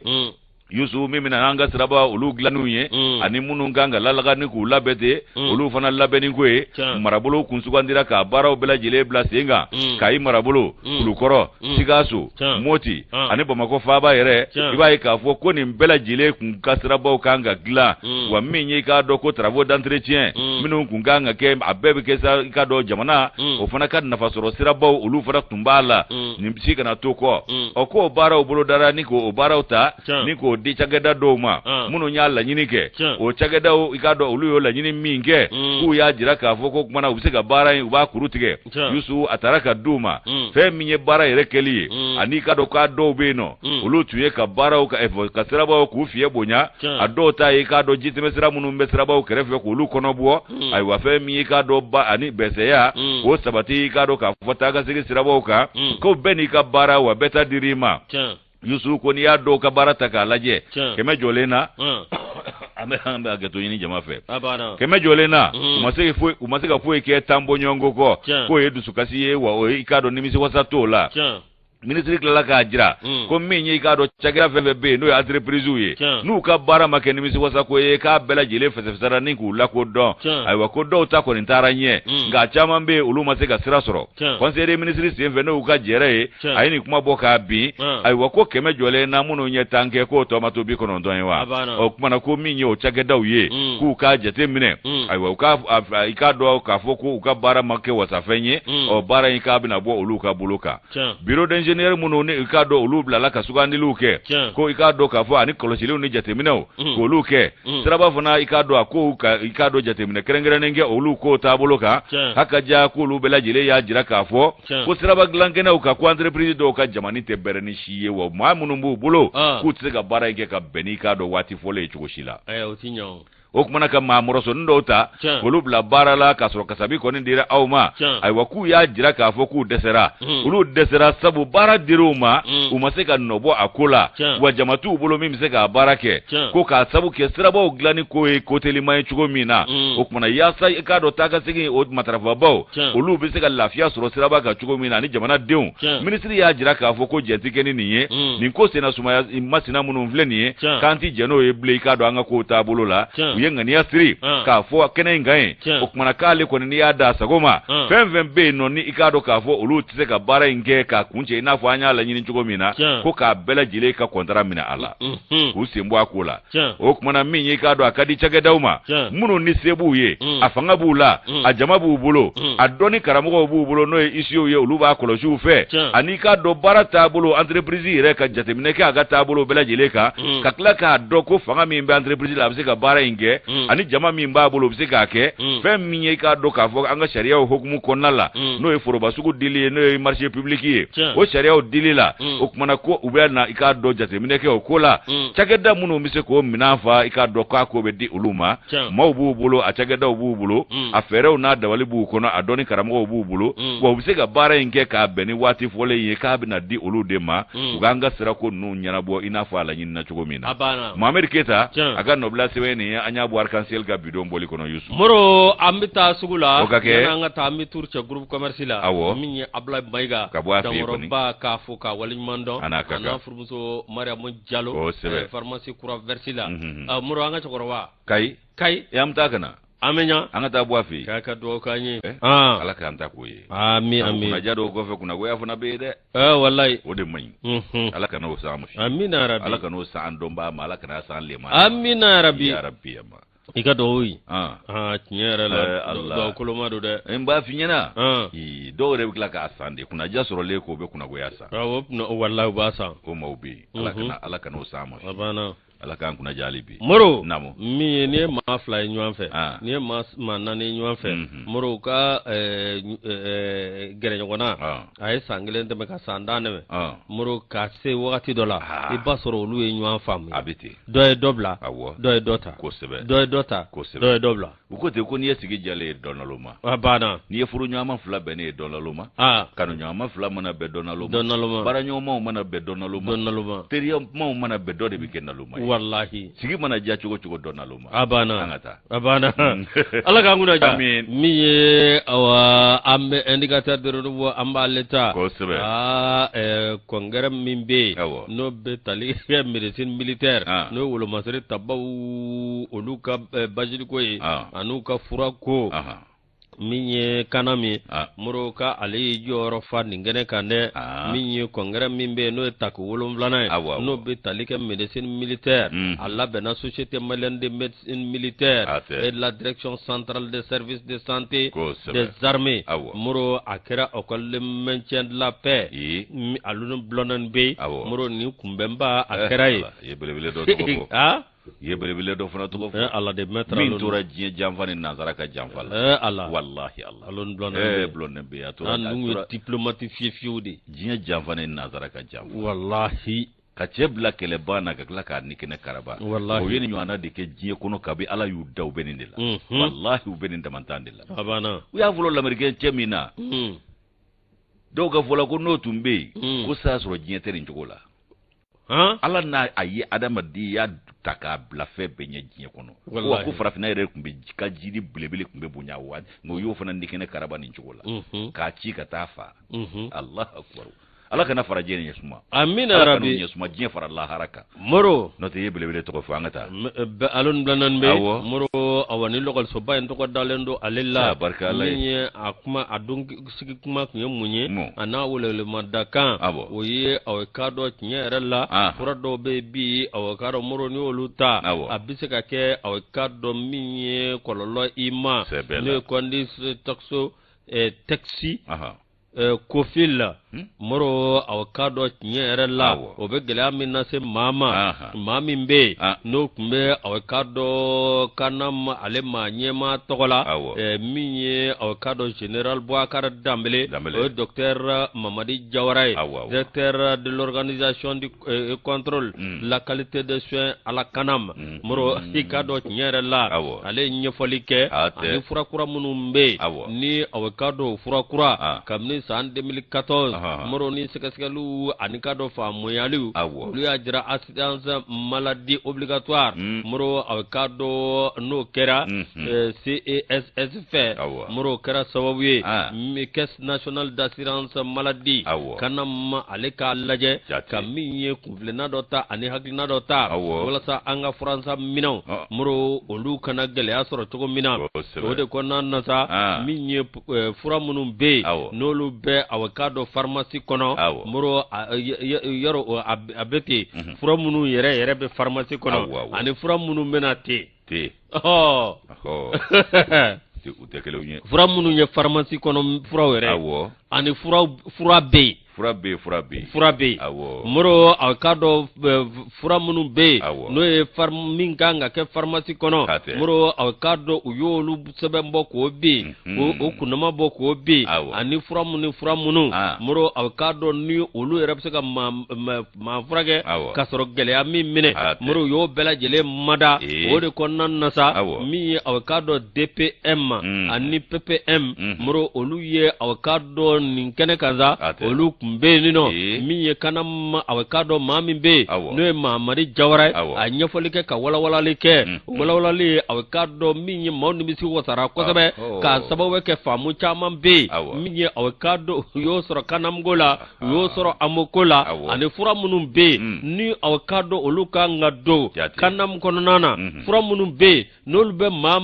Yusu, min bɛna an ka siraba olu dilanniw ye, ani minnu kan ka lalaga ni k'u labɛn ten, olu fana labɛnni ko ye. Marabolo kun sugandira k'a baaraw bɛɛ lajɛlen bila sen kan, Kayi marabolo, Kulukɔrɔ, Sikaso, Moti ani Bamakɔ faaba yɛrɛ. I b'a ye k'a fɔ ko nin bɛɛ lajɛlen kun ka sirabaw kan ka dilan, wa min ye i k'a dɔn ko travaux d'entretien minnu kun kan ka kɛ, a bɛɛ bɛ kɛ sa. I k'a dɔn jamana o fana ka nafasɔrɔ sirabaw olu fana tun b'a la, nin si kana to kɔ. Ɔ k'o baaraw bolodara ni k'o baaraw ta ni k'o di cakɛda dɔw ma minnu y'a laɲini kɛ. O cakɛdaw, i k'a dɔn olu y'o laɲini min kɛ, k'u y'a jira k'a fɔ ko kumana u bɛ se ka baara in, u b'a kuru tigɛ. Yusu, a taara ka d'u ma. Fɛn min ye baara yɛrɛ kɛli ye, ani i k'a dɔn k'a dɔw bɛ yen nɔ, olu tun ye ka baaraw ka sirabaw k'u fiɲɛ bonya. A dɔw ta ye i k'a dɔn jitɛmɛsira minnu bɛ sirabaw kɛrɛfɛ k'olu kɔnɔ bɔ. Ayiwa, fɛn min ye i k'a dɔn ba ani bɛsɛya k'o sabati, i k'a dɔn k'a fɔ taa ka segin sirabaw kan, ko bɛɛ n'i ka baara, wa bɛɛ ta dir'i ma. Yusu, ko n'i y'a dɔw ka baara ta k'a lajɛ, 100 jɔlen na, an bɛ an bɛ hakɛto ɲini jama fɛ, 100 jɔlen na, u ma se ka foyi kɛ 10 bɔɲɔgɔnko kɔ. K'o ye dusukasi ye, wa o ye i k'a dɔn nimisiwasa t'o la. Minisiri tilala k'a jira ko min ye i k'a dɔn cakɛda fɛn fɛn bɛ yen, n'o ye entreprisew ye, n'u ka baara ma kɛ nimisiwasa ko ye, k'a bɛɛ lajɛlen fɛsɛfɛsɛra ni k'u lakodɔn. Ayiwa, ko dɔw ta kɔni taara ɲɛ, nka caman bɛ yen, olu ma se ka sira sɔrɔ. Conseil des ministres senfɛ, n'o y'u ka jɛrɛ ye, a ye nin kuma bɔ k'a bin. Ayiwa, ko 100 jɔlen na, minnu ye 10 kɛ, k'o tɔ ma to 90 ye wa. O kumana ko min ye o cakɛdaw ye, k'u k'a jate minɛ. Ayiwa, u ka i k'a dɔn k'a fɔ ko u ka baara ma kɛ wasafɛn ye, ɔ baara in k'a bɛna bɔ olu ka bolo kan. Bureau d'ingénieur minnu ni i k'a dɔn olu bilala ka sugandiliw kɛ, ko i k'a dɔn k'a fɔ ani kɔlɔsiliw ni jateminɛw k'olu kɛ siraba fana, i k'a dɔn a kow ka i k'a dɔn jateminɛ kɛrɛnkɛrɛnnen kɛ olu ko taabolo kan. Hakaja k'olu bɛɛ lajɛlen y'a jira k'a fɔ ko siraba dilankɛnɛw kan, ko entreprise dɔw ka jamani tɛ bɛrɛ ni si ye, wa maa minnu b'u bolo, k'u tɛ se ka baara in kɛ ka bɛn n'i k'a dɔn waati fɔlen ye cogo si la. O kumana ka maa mɔrɔsɔnin dɔw ta k'olu bila baara la k'a sɔrɔ kasabi kɔni dira aw ma. Ayiwa, k'u y'a jira k'a fɔ k'u dɛsɛra. Olu dɛsɛra sabu baara dir'u ma, u ma se ka nɔbɔ a ko la, wa jama t'u bolo min bɛ se k'a baara kɛ. Ko k'a sabu kɛ sirabaw dilanni ko ye ko teliman ye cogo min na, o kumana yaasa i k'a dɔn taa ka segin o matarafabaw olu bɛ se ka lafiya sɔrɔ siraba kan cogo min na ani jamanadenw. Minisiri y'a jira k'a fɔ ko jɛn tɛ kɛ ni nin ye. Nin ko senna sumaya masina minnu filɛ nin ye, k'an tɛ jɛn n'o ye bilen, i k'a dɔn an ka kow taabolo la. U ye ŋaniya siri k'a fɔ kɛnɛ in kan yen. O kumana k'ale kɔni n'i y'a da a sago ma, fɛn fɛn bɛ yen nɔ ni i k'a dɔn k'a fɔ olu tɛ se ka baara in kɛ k'a kuncɛ i n'a n'a fɔ an y'a laɲini cogo min na, ko k'a bɛɛ lajɛlen ka kɔntara minɛ a la, k'u sen bɔ a ko la. O tuma na min ye, i k'a dɔn a ka di cakɛdaw ma minnu ni se b'u ye, a fanga b'u la, a jama b'u bolo, a dɔnni karamɔgɔw b'u bolo, n'o ye huissierw ye, olu b'a kɔlɔsi u fɛ, ani i k'a dɔn baara taabolo, entreprise yɛrɛ ka jateminɛ kɛ a ka taabolo bɛɛ lajɛlen kan, ka tila k'a dɔn ko fanga min bɛ entreprise la, a bɛ se ka baara in kɛ, ani jama min b'a bolo, o bɛ se k'a kɛ. Fɛn min ye, i k'a dɔn k'a fɔ an ka sariyaw hukumu kɔnɔna la, n'o ye foroba sugu dili ye, n'o ye marché public ye, o sariyaw dili la, o kumana ko u bɛ na, i k'a dɔn, jateminɛ kɛ o ko la. Cakɛda minnu bɛ se k'o minɛn fa, i k'a dɔn k'a ko bɛ di olu ma, maaw b'u bolo, a cakɛdaw b'u bolo, a fɛɛrɛw n'a dabali b'u kɔnɔ, a dɔnni karamɔgɔw b'u bolo, wa u bɛ se ka baara in kɛ k'a bɛn ni waati fɔlen ye, k'a bɛna di olu de ma, u k'an ka sirako ninnu ɲɛnabɔ i n'a fɔ a laɲinina cogo min na. Mohamed Keyita a ka nɔbila sɛbɛn nin ye, an y'a bɔ Arc-en-Ciel ka bidon bɔli kɔnɔ. Yusu Moro, an bɛ taa sugu la. O ka kɛ. An ka taa, an bɛ tour cɛ groupe commerce la. Awɔ. Min ye Abulayi Mayiga ka bɔ a fɛ yen kɔni, k'a fo k'a waleɲuman dɔn, a n'a ka kan furumuso Mariamu Jalo. Kosɛbɛ. Pharmacie kura Versi la. Moro, an ka cɛkɔrɔba. Kayi. Kayi. An bɛ taa ka na. An bɛ ɲa. An ka taa bɔ a fɛ yen. K'a ka dugawu k'an ye. Ala k'an ta k'o ye. Ami ami. Kunnaja dɔw kɔfɛ, kunnagoya fana bɛ yen dɛ. Walayi. O de man ɲi. Ala kana o s'an ma. Amina rabi. Ala kana o s'an dɔnbaa ma, Ala kana s'an lema. Amina rabi. Ya rabi ya ma. I ka dugawu ye. Tiɲɛ yɛrɛ la, dugawu koloma don dɛ. N b'a f'i ɲɛna. Dɔw yɛrɛ bɛ tila k'a san de, kunnaja sɔrɔlen k'o bɛ kunnagoya san. Awɔ, walayi, u b'a san. O maaw bɛ yen. Ala kana, Ala kana o s'an ma. A banna. Ala k'an kunna diya hali bi. Moro. Naamu. Min ye, n'i ye maa fila ye ɲɔgɔn fɛ, n'i ye maa naani ye ɲɔgɔn fɛ, Moro, u ka gɛrɛ ɲɔgɔn na, a ye san 1 tɛmɛ ka san 10 tɛmɛ, Moro, ka se wagati dɔ la, i b'a sɔrɔ olu ye ɲɔgɔn faamu. A bɛ ten. Dɔ ye dɔ bila. Awɔ. Dɔ ye dɔ ta. Kosɛbɛ. Dɔ ye dɔ ta. Kosɛbɛ. Dɔ ye dɔ bila. U ko ten ko n'i ye sigi jalen ye dɔ naloma. A banna. N'i ye furu ɲɔgɔnma fila bɛnnen ye dɔ naloma. Kanu ɲɔgɔnma fila mana bɛn dɔ naloma. Dɔ naloma. Baara ɲɔgɔnmaw mana bɛn dɔ naloma. Dɔ naloma. Teriyamaw mana bɛn, dɔ de bɛ kɛ naloma ye. Walahi. Sigi mana diya cogo cogo, dɔ naloma. A banna. An ka taa. A banna. Ala k'an kunna diya. Amin. Min ye, awa, an bɛ indicateur de renouveau, an b'ale ta. Kosɛbɛ. Aa, congrès min bɛ yen. Awɔ. N'o bɛ tali kɛ médecine militaire. N'o ye wolomasiri tabaw, olu ka basiliko ye. An'u ka furako. Min ye kana min, Moro, ka ale ye jɔyɔrɔ fa nin kɛnɛ kan dɛ. Min ye congrès min bɛ yen, n'o ye tako 7nan ye, n'o bɛ tali kɛ médecine militaire, a labɛnna Société malienne de médecine militaire et la Direction centrale des services de santé des armées. Moro, a kɛra école de maintien de la paix, Alioune Blondin Bey. Moro, nin kunbɛnba a kɛra yen. I ye belebele dɔ tɔgɔ fɔ. I ye belebele dɔ fana tɔgɔ fɔ. Ala de maître. Min tora diɲɛ janfa ni nansara ka janfa la. Ala. Walahi Ala. Alioune Blondin. Blondin Bey, a tora. Ninnu ye diplomate fiye fiyew de. Diɲɛ janfa ni nansara ka janfa. Walahi. Ka cɛ bila kɛlɛban na, ka tila k'a ni kɛnɛ karaba. Walahi. O ye nin ɲɔgɔnna de kɛ diɲɛ kɔnɔ kabi Ala y'u da, u bɛ nin de la. Walahi, u bɛ nin damantan de la. A banna. U y'a fɔlɔ lamɛrikɛn cɛ min na, dɔw ka fɔ la ko n'o tun bɛ yen, ko sa sɔrɔ diɲɛ tɛ nin cogo la. Ala n'a a ye adamadenya ta k'a bila fɛn bɛɛ ɲɛ diɲɛ kɔnɔ. Wa ko farafinna yɛrɛ tun bɛ ka jiri belebele tun bɛ bonya wa, nka o y'o fana ni kɛnɛ karaba nin cogo la, k'a ci ka taa fa. Alahu akubaru. Ala kana farajɛ ɲɛ suma. Amina rabi. Ala ɲɛ suma diɲɛ fara lahara kan. Moro. N'o tɛ, i ye belebele tɔgɔ fɔ, an ka taa. Alioune Blondin Bey. Moro, awa, ni lɔgɔlisoba in tɔgɔ dalen don ale la. Barika Ala ye. Min ye a kuma, a don sigi kuma tun ye mun ye? A n'a welewelemada kan. O ye, awa, k'a dɔn tiɲɛ yɛrɛ la, fura dɔw bɛ yen bi, awa, k'a dɔn, Moro, n'i y'olu ta, a bɛ se ka kɛ, awa, k'a dɔn min ye kɔlɔlɔ i ma, n'o ye condition toxo taxi kofil. Moro, aw k'a dɔn tiɲɛ yɛrɛ la, o bɛ gɛlɛya min lase maa ma, maa min bɛ yen n'o tun bɛ, aw k'a dɔn, kana ale maa ɲɛmaa tɔgɔ la, min ye, aw k'a dɔn, général Boubacar Dembélé, o ye docteur Mamadi Jawara ye, directeur de l'organisation du contrôle la qualité des soins à la CANAM. Moro, i k'a dɔn tiɲɛ yɛrɛ la, ale ye ɲɛfɔli kɛ ani fura kura minnu bɛ yen, ni aw k'a dɔn fura kura kabini san 2014, Moro, ni sɛgɛsɛgɛliw ani k'a dɔn faamuyaliw, olu y'a jira assurance maladie obligatoire, Moro, aw k'a dɔn n'o kɛra CNSS fɛ, Moro, kɛra sababu ye Caisse nationale d'assurance maladie kana ma ale k'a lajɛ ka min ye kunfilenna dɔ ta ani hakilina dɔ ta walasa an ka furansa minɛnw, Moro, olu kana gɛlɛya sɔrɔ cogo min na. O de kɔnɔna na sa, min ye fura minnu bɛ yen, n'olu n'olu bɛ awa k'a dɔn pharmacie kɔnɔ. Awɔ. Moro, yɔrɔ a bɛ ten, fura minnu yɛrɛ yɛrɛ bɛ pharmacie kɔnɔ Awɔ, awɔ. ani fura minnu bɛna ten. Ten. Ɔhɔ. Ɔhɔ, u tɛ kelenw ye. Fura minnu ye pharmacie kɔnɔ furaw yɛrɛ ani fura bɛ yen. Fura bɛ yen, fura bɛ yen. Fura bɛ yen. Moro, a k'a dɔn fura minnu bɛ yen, n'o ye min kan ka kɛ pharmacie kɔnɔ. Hatɛ. Moro, a k'a dɔn u y'olu sɛbɛn bɔ k'o bin, o kunnama bɔ k'o bin, ani fura minnu, fura minnu, Moro, a k'a dɔn ni olu yɛrɛ bɛ se ka maa furakɛ k'a sɔrɔ gɛlɛya min minɛ. Moro, u y'o bɛɛ lajɛlen mada. O de kɔnɔna na sa, min ye a k'a dɔn DPM ani PPM, Moro, olu ye a k'a dɔn nin kɛnɛ kan sa, olu tun bɛ yen nɔ. Min ye kana a k'a dɔn maa min bɛ yen, n'o ye Mamadi Jawara ye, a ye ɲɛfɔli kɛ ka walawalali kɛ. Walawalali ye, a k'a dɔn min ye maaw nimisi wasara kosɛbɛ, k'a sababu kɛ faamu caman bɛ yen min ye a k'a dɔn u y'o sɔrɔ CANAM ko la, u y'o sɔrɔ AMO ko la, ani fura minnu bɛ yen ni a k'a dɔn olu kan ka don CANAM kɔnɔna na, fura minnu bɛ yen n'olu bɛ maa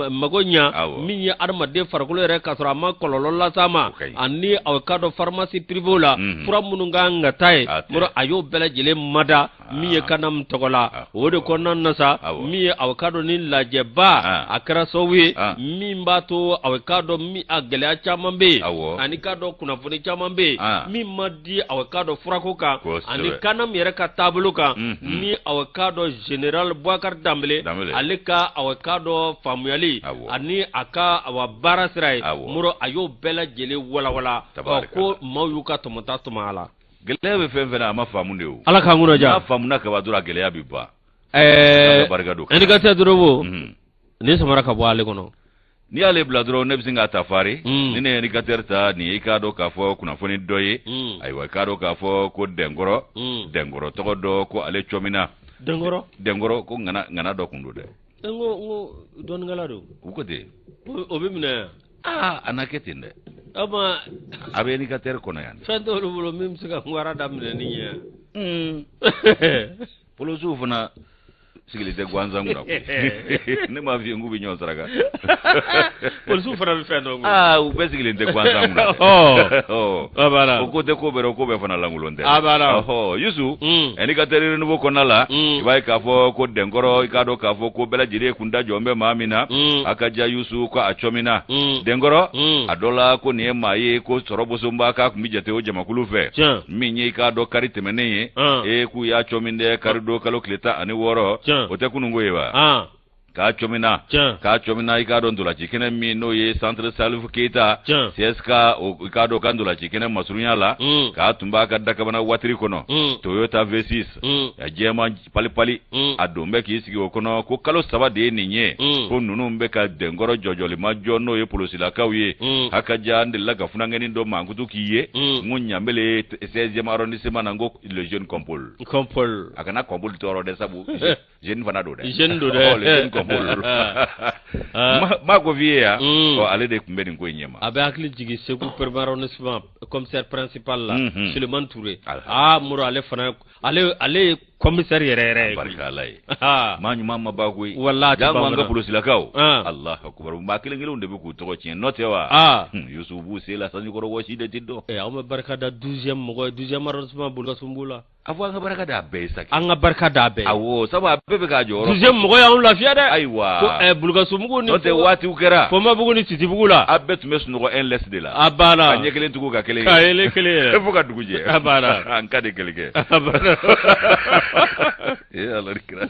mago ɲa, min ye adamaden farikolo yɛrɛ k'a sɔrɔ a ma kɔlɔlɔ las'a ma, ani a k'a dɔn pharmacie privée la, fura minnu kan ka taa yen. Moro, a y'o bɛɛ lajɛlen mada min ye CANAM tɔgɔ la. O de kɔnɔna na sa, min ye a k'a dɔn ni lajɛba a kɛra sababu ye min b'a to a k'a dɔn min a gɛlɛya caman bɛ yen, ani k'a dɔn kunnafoni caman bɛ yen min ma di a k'a dɔn furako kan ani CANAM yɛrɛ ka taabolo kan, ni a k'a dɔn général Boubacar Dembélé, ale ka a k'a dɔn faamuyali ani a ka awa baara sira ye. Moro, a y'o bɛɛ lajɛlen walawala ko maaw y'u ka tɔmɔta tɔmɔ a la. Gɛlɛya bɛ fɛn fɛn na, a ma faamu de o. Ala k'an kunna diya. N'a faamuna kaba dɔrɔn, a gɛlɛya bɛ ban. Barika don. Indicateur dɔrɔn nin samara ka bɔ ale kɔnɔ. N'i y'ale bila dɔrɔn, ne bɛ sin k'a ta fari. Ni ne ye indicateur ta nin ye, i k'a dɔn k'a fɔ kunnafoni dɔ ye. Ayiwa, i k'a dɔn k'a fɔ ko Dɛnkɔrɔ, Dɛnkɔrɔ tɔgɔ dɔ ko ale cɔmina. Dɛnkɔrɔ. Dɛnkɔrɔ ko ŋana ŋana dɔ kun don dɛ. N ko dɔnnikɛla don. U ko ten. O bɛ minɛ yan. Aa, a na kɛ ten dɛ. O ma. A bɛ indicateur kɔnɔ yan. Fɛn t'olu bolo min bɛ se ka nwara daminɛ ni ye yan. Polisiw fana sigilen tɛ gansan kunna koyi. Ne m'a f'i ye k'u bɛ ɲɔgɔn saraka. Polisiw fana bɛ fɛn dɔn koyi. Aa, u bɛɛ sigilen tɛ gansan kunna. A banna. O ko tɛ ko bɛɛ rɔ, ko bɛɛ fana lankolon tɛ. A banna. Yusu, indicateur Renouveau kɔnɔna la, i b'a ye k'a fɔ ko Dɛnkɔrɔ, i k'a dɔn k'a fɔ ko bɛɛ lajɛlen kun da jɔn bɛ maa min na. A ka diya Yusu ko a cɔmina. Dɛnkɔrɔ, a dɔ la ko nin ye maa ye ko sɔrɔ bosonba k'a tun bɛ jate o jamakulu fɛ. Min ye i k'a dɔn kari tɛmɛnen ye. Ee, k'u y'a cɔmin dɛ, kari don kalo tile 16. O tɛ kununko ye wa? K'a cɔmina. K'a cɔmina, i k'a dɔn ntolaci kɛnɛ min n'o ye Centre Salif Keita, CSK, i k'a dɔn ka ntolaci kɛnɛ masurunya la, k'a tun b'a ka dakabana watiri kɔnɔ, Toyota V6 a jɛman palipali, a don bɛ k'i sigi o kɔnɔ ko kalo 3 de ye nin ye ko ninnu bɛ ka Dɛnkɔrɔ jɔjɔlima jɔ, n'o ye polosilakaw ye. A ka ja, n delila ka funankɛnin dɔ mankutu k'i ye, n ko Ɲanbele 16e arrondissement na, n ko le jeune Kɔnpol. Kɔnpol. A kana Kɔnpol tɔɔrɔ dɛ, sabu jeune fana don dɛ. Jeune don dɛ. Le jeune Kɔnpol. Ma ko f'i ye yan. Ɔ, ale de tun bɛ nin ko in ɲɛma. A bɛ hakili jigin Segu premier arrondissement commissaire principal la, Sulemani Ture. Aa Moro, ale fana, ale ye commissaire yɛrɛ yɛrɛ ye. Barika Ala ye. Maa ɲuman ma ban koyi. Walahi, a tɛ jango ban. An ka polosilakaw. Alahu akubar, maa kelen kelenw de bɛ k'u tɔgɔ tiɲɛ, n'o tɛ wa? Yusu b'u se la, sanjikɔrɔ wɔsi de tɛ dɔn. Anw bɛ barika da 12e mɔgɔ ye, 12e arrondissement Bulukasunbugu la. A fɔ an ka barika da a bɛɛ ye sa. An ka barika da a bɛɛ ye. Awɔ, sabu a bɛɛ bɛ k'a jɔyɔrɔ. 12e mɔgɔ y'anw lafiya dɛ. Ayiwa. Ko Bulukasunbugu ni. N'o tɛ waatiw kɛra. Fɔnbabugu ni Sitibugu la. A bɛɛ tun bɛ sunɔgɔ un laisse de la. A banna. Ka ɲɛ kelen tugu ka kelen ye. Ka yɛlɛ kelen yɛrɛ. Fo ka dugu jɛ. A banna. An ka de kelen kɛ. A banna. Ee Ala ni kira.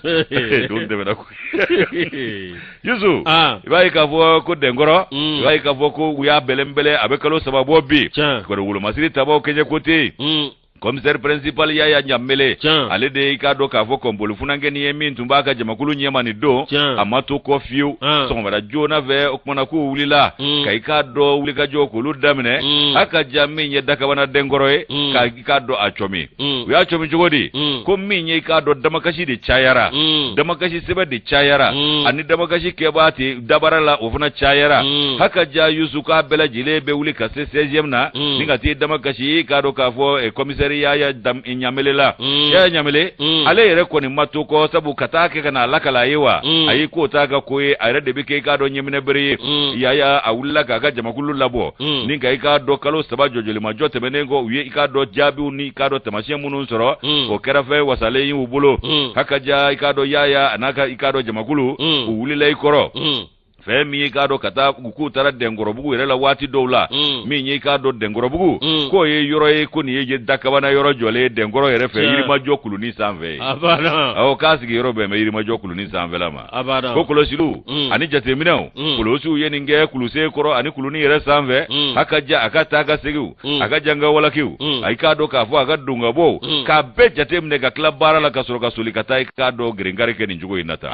Don tɛmɛna koyi. Yusu. I b'a ye k'a fɔ ko Dɛnkɔrɔ. I b'a ye k'a fɔ ko u y'a bɛlɛnbɛlɛn, a bɛ kalo 3 bɔ bi. Kɔri wolomasiri tabaw kɛɲɛ ko tɛ yen. Commissaire principal Yaya Ɲanbele, ale de i k'a dɔn k'a fɔ kɔnpoli funankɛnin ye min tun b'a ka jamakulu ɲɛma nin don, a ma to kɔ fiyewu. Sɔgɔmada joona fɛ, o kumana k'u wulila ka i k'a dɔn wulikajɔ k'olu daminɛ. A ka ja, min ye dakabana Dɛnkɔrɔ ye, ka i k'a dɔn a cɔmi. U y'a cɔmi cogo di? Ko min ye i k'a dɔn damakasi de cayara, damakasi sɛbɛn de cayara, ani damakasi kɛbaa tɛ dabara la, o fana cayara. A ka ja Yusu, k'a bɛɛ lajɛlen bɛ wuli ka se 16e na ni ka t'i damakasi, i k'a dɔn k'a fɔ commissaire commissaire Yaya Ɲamele la. Yaya Ɲamele, ale yɛrɛ kɔni ma to kɔ, sabu ka taa kɛ ka n'a lakala a ye wa, ayi, k'o t'a ka ko ye, a yɛrɛ de bɛ kɛ i k'a dɔn ɲɛminɛ bere ye. Yaya a wulila k'a ka jamakulu labɔ ni ka i k'a dɔn kalo 3 jɔjɔlimajɔ tɛmɛnen kɔ, u ye i k'a dɔn jaabiw ni i k'a dɔn taamasiyɛn minnu sɔrɔ, o kɛra fɛn wasalen y'u bolo. Hakaja, i k'a dɔn Yaya a n'a ka i k'a dɔn jamakulu, u wulila i kɔrɔ. Fɛn min ye k'a dɔn ka taa u k'u taara Dɛnkɔrɔbugu yɛrɛ la waati dɔw la, min ye k'a dɔn Dɛnkɔrɔbugu, k'o ye yɔrɔ ye ko nin ye dakabana yɔrɔ jɔlen ye Dɛnkɔrɔ yɛrɛ fɛ, Yirimajɔ kulunin sanfɛ ye. Awɔ, k'a sigi yɔrɔ bɛn bɛ Yirimajɔ kulunin sanfɛla ma. Ko kɔlɔsiliw ani jateminɛw, polosiw ye nin kɛ kulusen kɔrɔ ani kulunin yɛrɛ sanfɛ. A ka ja a ka taa ka seginw, a ka janka walakiw, a k'a dɔn k'a fɔ a ka donkabɔw, k'a bɛɛ jateminɛ ka tila baara la ka sɔrɔ ka soli ka taa i k'a dɔn gerenkari kɛ nin cogo in na tan.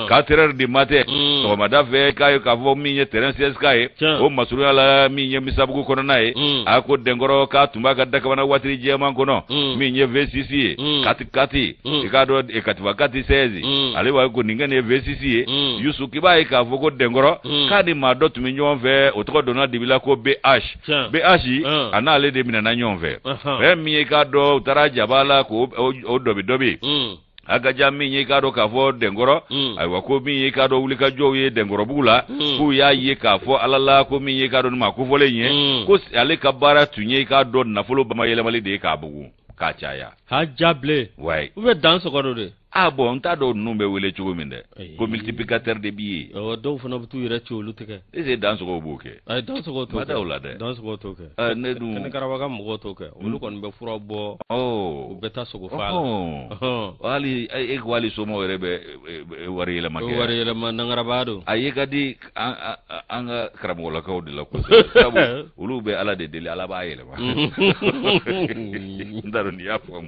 4 heures du matin, sɔgɔmada fɛ, k'a ye k'a fɔ min ye terrain CSK ye, o masurunya la, min ye Misabugu kɔnɔna ye, a ko Dɛnkɔrɔ k'a tun b'a ka dakabana watiri jɛman kɔnɔ, min ye V6 ye, kati kati, i k'a dɔn katifa kati 16, ale b'a ko nin kɛ nin ye V6 ye. Yusu, k'i b'a ye k'a fɔ ko Dɛnkɔrɔ k'a ni maa dɔ tun bɛ ɲɔgɔn fɛ, o tɔgɔ donna dibi la ko BH. BH, a n'ale de minɛna ɲɔgɔn fɛ. Fɛn min ye k'a dɔn u taara jaba la k'o dɔbi dɔbi. A ka ja min ye k'a dɔn k'a fɔ Dɛnkɔrɔ, ayiwa, ko min ye k'a dɔn wulikajɔw ye Dɛnkɔrɔbugu la, k'u y'a ye k'a fɔ Ala la ko min ye k'a dɔn nin maa kofɔlen ye, ko ale ka baara tun ye k'a dɔn nafolo bamayɛlɛmali de ye, k'a bugu k'a caya. Ha, jabilen. Wayi. U bɛ dan sɔgɔ don de. Ah bon, n t'a dɔn ninnu bɛ wele cogo min dɛ, ko multiplicateur de billets. Awɔ, dɔw fana bɛ t'u yɛrɛ ci, olu tigɛ. Est ce que dan sɔgɔw b'o kɛ? Ayi, dan sɔgɔw t'o kɛ. Ma da o la dɛ. Dan sɔgɔw t'o kɛ. Ne dun. Kɛnɛkaraba ka mɔgɔw t'o kɛ, olu kɔni bɛ fura bɔ. U bɛ taa sogo fa la. Hali e ko hali somaw yɛrɛ bɛ wari yɛlɛma kɛ. Wari yɛlɛma nangaraba don. A ye ka di an ka karamɔgɔlakaw de la kosɛbɛ, sabu olu bɛ Ala de deli, Ala b'a yɛlɛma. N t'a dɔn n'i y'a faamu.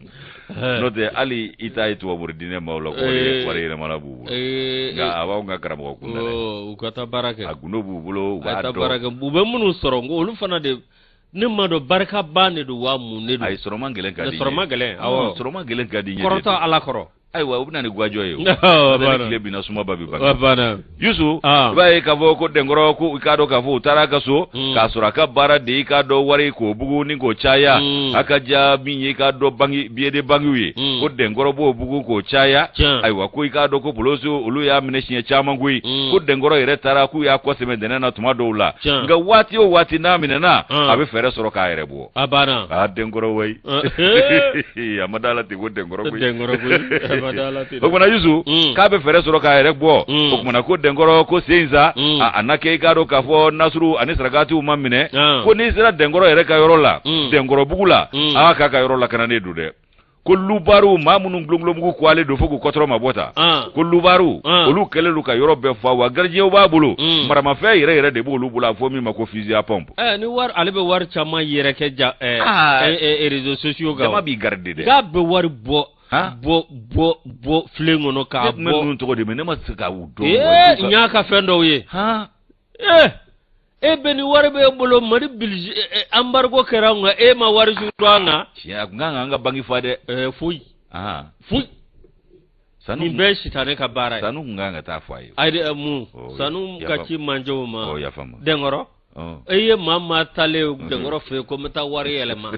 N'o tɛ hali i t'a ye tubabu diinɛ maaw la ko wari yɛlɛmana b'u bolo, nka a b'anw ka karamɔgɔ kunda dɛ. U ka taa baara kɛ. A gundo b'u bolo, u b'a dɔn. Baara kɛ, u bɛ minnu sɔrɔ, n ko olu fana de, ne ma dɔn barikaba de don wa mun de don. Ayi, sɔrɔ man gɛlɛn ka di n ye. Sɔrɔ man gɛlɛn, awɔ. Sɔrɔ man gɛlɛn ka di n ye. Kɔrɔtɔ Ala kɔrɔ. Ayiwa, u bɛ na ni gajɔ ye o. Ni tile binna, sumaba bɛ bange. Yusu, i b'a ye k'a fɔ ko Dɛnkɔrɔ, ko i k'a dɔn k'a fɔ u taara a ka so k'a sɔrɔ a ka baara de i k'a dɔn wari k'o bugu ni k'o caya. A ka ja min ye i k'a dɔn banki billet de banque ye, ko Dɛnkɔrɔ b'o bugu k'o caya. Ayiwa, ko i k'a dɔn ko polosiw olu y'a minɛ siɲɛ caman koyi. Ko Dɛnkɔrɔ yɛrɛ taara k'u y'a kɔ sɛmɛ dɛnɛn na tuma dɔw la, nka waati o waati n'a minɛna, a bɛ fɛɛrɛ sɔrɔ k'a yɛrɛ bɔ. A banna. Aa, Dɛnkɔrɔ wayi, a ma da la ten ko Dɛnkɔrɔ koyi. Dɛnkɔrɔ koyi, a ma da la ten. O kumana Yusu, k'a bɛ fɛɛrɛ sɔrɔ k'a yɛrɛ bɔ. O kumana ko Dɛnkɔrɔ ko sen sa, a na kɛ i k'a dɔn k'a fɔ nasuru ani sarakatiw ma minɛ. Ko n'i sera Dɛnkɔrɔ yɛrɛ ka yɔrɔ la, Dɛnkɔrɔbugu la, aa, k'a ka yɔrɔ lakananen don dɛ. Ko lubaru maa minnu gulongulonmugu kuwalen don fo k'u kɔtɔrɔ ma bɔ ta, ko lubaru olu kɛlen don ka yɔrɔ bɛɛ fa wa, garidiɲɛw b'a bolo, maramafɛn yɛrɛ yɛrɛ de b'olu bolo, a fɔ min ma ko fusil à pompe. Ni wari, ale bɛ wari caman yɛrɛ kɛ ja réseaux sociaux kan. Jama b'i garder dɛ. K'a bɛ wari bɔ bɔ bɔ bɔ filen kɔnɔ k'a bɔ. Ne tun bɛ ninnu tɔgɔ de mɛn, ne ma se ka u dɔn. Ee, n y'a ka fɛn dɔw ye. E bɛ ni wari b'e bolo, Mali bilisi embargo kɛra an kan, e ma wari su an kan. Tiɲɛ, a tun kan k'an ka banki fa dɛ. Foyi foyi. Nin bɛɛ ye sitanɛ ka baara ye. Sanu tun kan ka taa fɔ a ye. Ayi, mun sanu ka ci manjɛw ma. Ɔ, yafa ma. Dɛnkɔrɔ. E ye maa maa talen Dɛnkɔrɔ fɛ yen ko n bɛ taa wari yɛlɛma,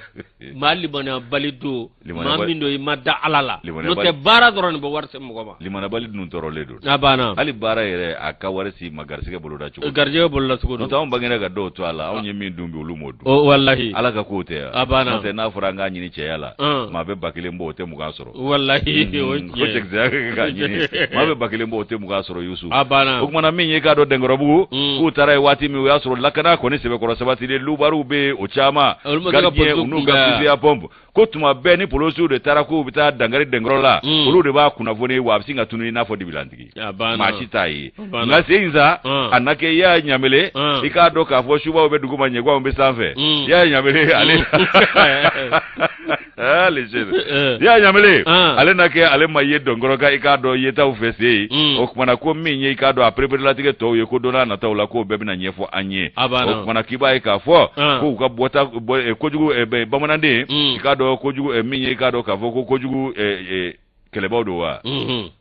maa limaniyabali don, maa min don i ma da Ala la, n'o tɛ baara dɔrɔn de bɛ wari se mɔgɔ ma. Limaniyabali dun tɔɔrɔlen don. A banna. Hali baara yɛrɛ, a ka wari si ma garisɛgɛ boloda cogo. Garisɛgɛ boloda cogo don. N'o tɛ anw bangera ka dɔw to a la, anw ye min dun bi, olu m'o dun. Walahi. Ala ka kow tɛ. A banna. N'o tɛ n'a fɔra an k'a ɲini cɛya la, maa bɛ 1000 bɔ, o tɛ 20 sɔrɔ. Walahi, o tiɲɛ. Ko cɛkisɛya kɛ k'a ɲini, maa bɛ 1000 bɔ, o tɛ 20 sɔrɔ, Yusu. A banna. O kumana min ye k'a dɔn Dɛnkɔrɔbugu, k'u taara yen waati min, o y'a sɔrɔ lakana kɔni sɛbɛkɔrɔ sabatilen, lubaruw bɛ yen o caman, gardien u n'u ka fusil à pompe, ko tuma bɛɛ ni polosiw de taara k'u bɛ taa dankari Dɛnkɔrɔ la, olu de b'a kunnafoni wa a bɛ sin ka tunu i n'a fɔ dibilantigi, maa si t'a ye. Nka sen sa, a na kɛ i y'a ɲamele, i k'a dɔn k'a fɔ subaw bɛ dugu ma, ɲɛgwanw bɛ sanfɛ. I y'a ɲamele, ale y'a ɲamele, ale na kɛ ale ma ye Dɔnkɔrɔ ka i k'a dɔn yetaw fɛ se yen. O kumana ko min ye i k'a dɔn a pereperelatigɛ tɔw ye, ko don n'a nataw la k'o bɛɛ bɛna ɲɛfɔ an ye. O kumana k'i b'a ye k'a fɔ k'u ka bɔta kojugu bamananden, i k'a dɔn kojugu min ye i k'a dɔn k'a fɔ ko kojugu Kɛlɛbaw don wa?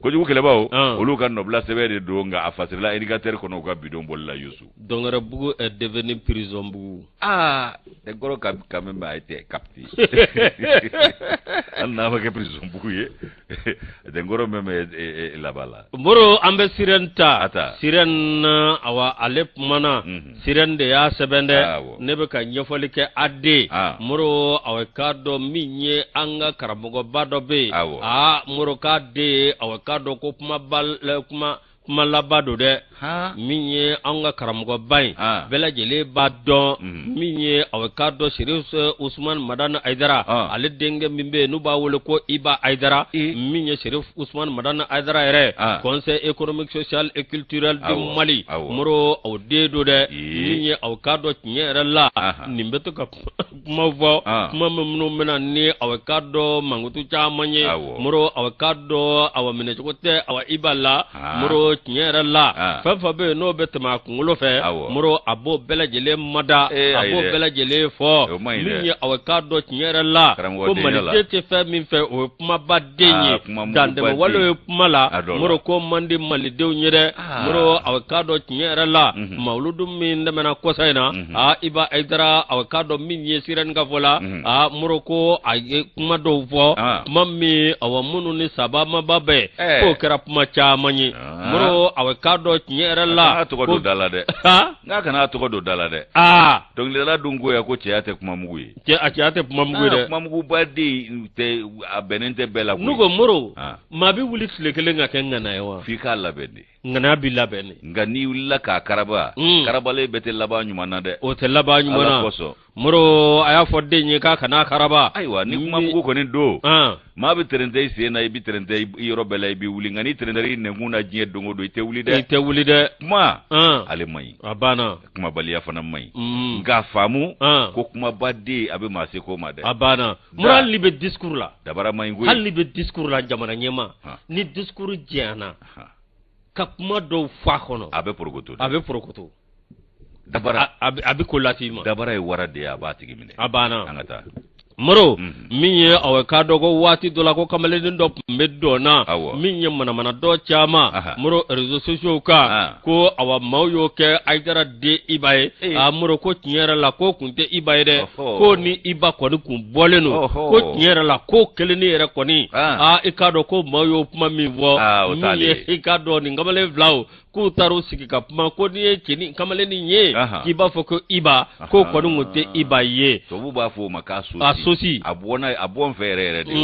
Kojugu kɛlɛbaw, olu ka nɔbila sɛbɛn de don, nka a fasirila indicateur kɔnɔ u ka bidon bɔli la Yusu. Dɔngɛrɛbugu est devenu prison bugu. Aa, Dɛnkɔrɔ quand même a été capté. Hali n'a ma kɛ prison bugu ye, Dɛnkɔrɔ même est là-bas là. Moro, an bɛ Sirène ta. A ta. Sirène, awa, ale kumana. Sirène de y'a sɛbɛn dɛ. Ne bɛ ka ɲɛfɔli kɛ AD. Moro, awa, k'a dɔn min ye an ka karamɔgɔba dɔ bɛ yen. Aa, Moro, k'a den, awa, k'a dɔn ko kumaba kuma kuma laban don dɛ. Min ye an ka karamɔgɔba in, bɛɛ lajɛlen b'a dɔn min ye, awa, k'a dɔn Serif Usumani Madani Ayidara, ale denkɛ min bɛ yen n'u b'a wele ko Iba Ayidara, min ye Serif Usumani Madani Ayidara yɛrɛ, Conseil économique, social et culturel du Mali, Moro, o den don dɛ. Min ye, aw k'a dɔn tiɲɛ yɛrɛ la, nin bɛ to ka kuma fɔ, kuma minnu bɛna ni, aw k'a dɔn, mankutu caman ye. Moro, aw k'a dɔn, awa, minɛcogo tɛ, awa, Iba la. Moro, tiɲɛ yɛrɛ la, fɛn fɛn bɛ yen n'o bɛ tɛmɛ a kunkolo fɛ, Moro, a b'o bɛɛ lajɛlen mada, a b'o bɛɛ lajɛlen fɔ. Min ye, aw k'a dɔn tiɲɛ yɛrɛ la, ko maliden tɛ fɛn min fɛ, o ye kumaba den ye. Dantɛmɛ wale ye kuma la, Moro, ko man di malidenw ye dɛ. Moro, aw k'a dɔn tiɲɛ yɛrɛ la, mawuludu min tɛmɛna kɔsa in na, aa, Iba Ayidara, aw k'a dɔn min ye Sirène ka fɔ la, aa, Moro, ko a ye kuma dɔw fɔ, kuma min, awa, minnu ni saba ma ba bɛɛ, k'o kɛra kuma caman ye. Moro, aw k'a dɔn tiɲɛ yɛrɛ la. A tɔgɔ don da la dɛ. N'a kana tɔgɔ don da la dɛ. Dɔnkilidala dun ko ya ko cɛya tɛ kuma mugu ye. Cɛ, a cɛya tɛ kuma mugu ye dɛ. Kuma muguba den tɛ, a bɛnnen tɛ bɛɛ la koyi. N'u ko, Moro, maa bɛ wuli tile kelen ka kɛ ŋana ye wa? F'i k'a labɛn de. Ŋana b'i labɛn de. Nka n'i wulila k'a karaba, karabalen bɛɛ tɛ laban ɲuman na dɛ. O tɛ laban ɲuman na. Ala kosɔn. Moro, a y'a fɔ den ye k'a kana karaba. Ayiwa, ni kuma mugu kɔni don, maa bɛ tɛrɛntɛ i sen na, i bɛ tɛrɛntɛ i yɔrɔ bɛɛ la, i bɛ wuli. Nka n'i tɛrɛntɛra i nɛnkun na diɲɛ don o don, i tɛ wuli dɛ. I tɛ wuli dɛ. Kuma, ale man ɲi. A banna. Kumabaliya fana man ɲi. Nka faamu ko kumaba den, a bɛ maa se ko ma dɛ. A banna. Moro, hali n'i bɛ discours la. Dabara man ɲi koyi. Hali n'i bɛ discours la, jamana ɲɛmaa, ni discours janyana ka kuma dɔw fɔ a kɔnɔ. A bɛ porokoto. A bɛ porokoto. Dabara a bɛ ko lase i ma. Dabara ye wara de ye, a b'a tigi minɛ. A banna. An ka taa. Moro, min ye, aw k'a dɔn ko waati dɔ la ko kamalennin dɔ tun bɛ dɔn na, min ye manamana dɔ caman, Moro, réseaux sociaux kan, ko awa, maaw y'o kɛ Ayidara den Iba ye. A, Moro, ko tiɲɛ yɛrɛ la, ko kun tɛ Iba ye dɛ, ko ni Iba kɔni kun bɔlen don, ko tiɲɛ yɛrɛ la, ko kelennin yɛrɛ kɔni, aa, i k'a dɔn ko maaw y'o kuma min fɔ, min ye, i k'a dɔn nin kamalen filaw k'u taar'u sigi ka kuma, ko n'i ye cɛnin kamalennin ye, k'i b'a fɔ ko Iba, ko kɔni kun tɛ Iba ye. Tubabu b'a fɔ o ma k'a sosi. A sosi. A bɔ n'a ye, a bɔ n fɛ yɛrɛ yɛrɛ de.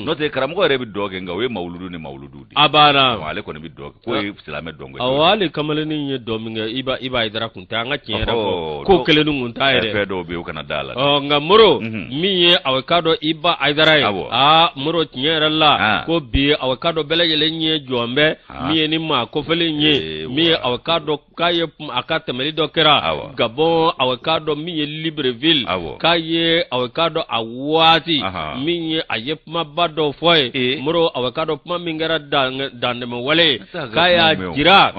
N'o tɛ, karamɔgɔ yɛrɛ bɛ dɔn kɛ, nka o ye mawuludu ni mawuludu de. A banna. Ale kɔni bɛ dɔn kɛ k'o ye silamɛ dɔn kɛ. Awɔ, hali kamalennin ye dɔn min kɛ, Iba Ayidara kun tɛ, an ka tiɲɛ yɛrɛ fɔ, ko kelennin kun t'a yɛrɛ. Fɛn dɔw bɛ yen, o kana da la. Ɔ, nka Moro, min ye, aw k'a dɔn Iba Ayidara ye. Aa, Moro, tiɲɛ yɛrɛ la, ko bi, aw k'a dɔn bɛɛ lajɛlen ye jɔn bɛɛ min ye ni maa kofɔlen ye, min ye, aw k'a dɔn k'a ye a ka tɛmɛli dɔ kɛra Gabon, aw k'a dɔn min ye Libreville, k'a ye, aw k'a dɔn a waati min ye, a ye kumaba dɔ fɔ ye. Moro, aw k'a dɔn kuma min kɛra dantɛmɛ wale ye, k'a y'a jira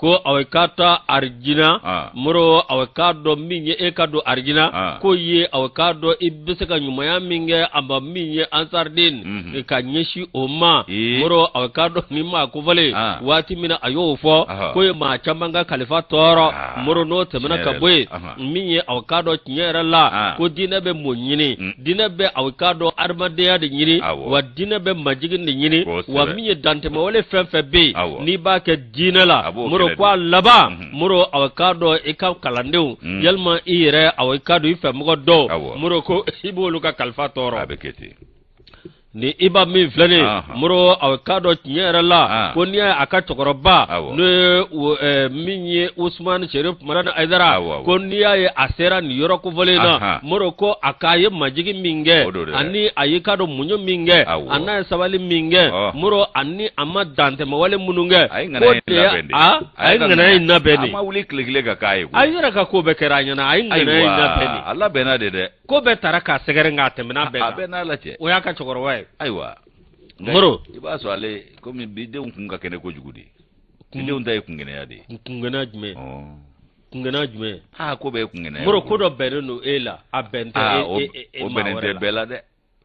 ko aw ka taa arijina. Moro, aw k'a dɔn min ye e ka don arijina, k'o ye, aw k'a dɔn i bɛ se ka ɲumanya min kɛ a ma, min ye ansariden ka ɲɛsin o ma. Moro, aw k'a dɔn ni maa kofɔlen, waati min na a y'o fɔ, k'o ye maa caman ka kalifa tɔɔrɔ. Moro, n'o tɛmɛna ka bɔ yen, min ye, aw k'a dɔn tiɲɛ yɛrɛ la, ko diinɛ bɛ mun ɲini? Diinɛ bɛ, aw k'a dɔn, adamadenya de ɲini, wa diinɛ bɛ majigin de ɲini, wa min ye dantɛmɛwale fɛn fɛn bɛ yen n'i b'a kɛ diinɛ la, Moro, ko a laban, Moro, aw k'a dɔn i ka kalandenw, yalima i yɛrɛ, aw k'a dɔn i fɛmɔgɔ dɔw, Moro, ko i b'olu ka kalifa tɔɔrɔ. A bɛ kɛ ten. Ni Iba min filɛ nin, Moro, aw k'a dɔn tiɲɛ yɛrɛ la, ko n'i y'a a ka cɛkɔrɔba, n'o ye min ye Usumani Serif Madani Ayidara, ko n'i y'a ye a sera nin yɔrɔ kofɔlen na, Moro, ko a k'a ye majigin min kɛ, ani a y'i k'a dɔn muɲu min kɛ, a n'a ye sabali min kɛ, Moro, ani a ma dantɛmɛwale minnu kɛ, ko de a ye ŋanaya in labɛn de. A ma wuli tile kelen ka k'a ye. A yɛrɛ ka ko bɛɛ kɛra a ɲɛna, a ye ŋanaya in labɛn de. A labɛnna de dɛ. Ko bɛɛ taara k'a sɛgɛrɛ, nka a tɛmɛna bɛɛ kan. A bɛɛ n'a la cɛ. O y'a ka cɛkɔrɔba ye. Ayiwa. Moro. I b'a sɔrɔ ale komi bi denw kun ka kɛnɛ kojugu de. Bi denw ta ye kungɛnɛya de ye. Kungɛnɛya jumɛn? Kungɛnɛya jumɛn? Aa, ko bɛɛ ye kungɛnɛya. Moro, ko dɔ bɛnnen don e la, a bɛn tɛ e o bɛnnen tɛ bɛɛ la dɛ.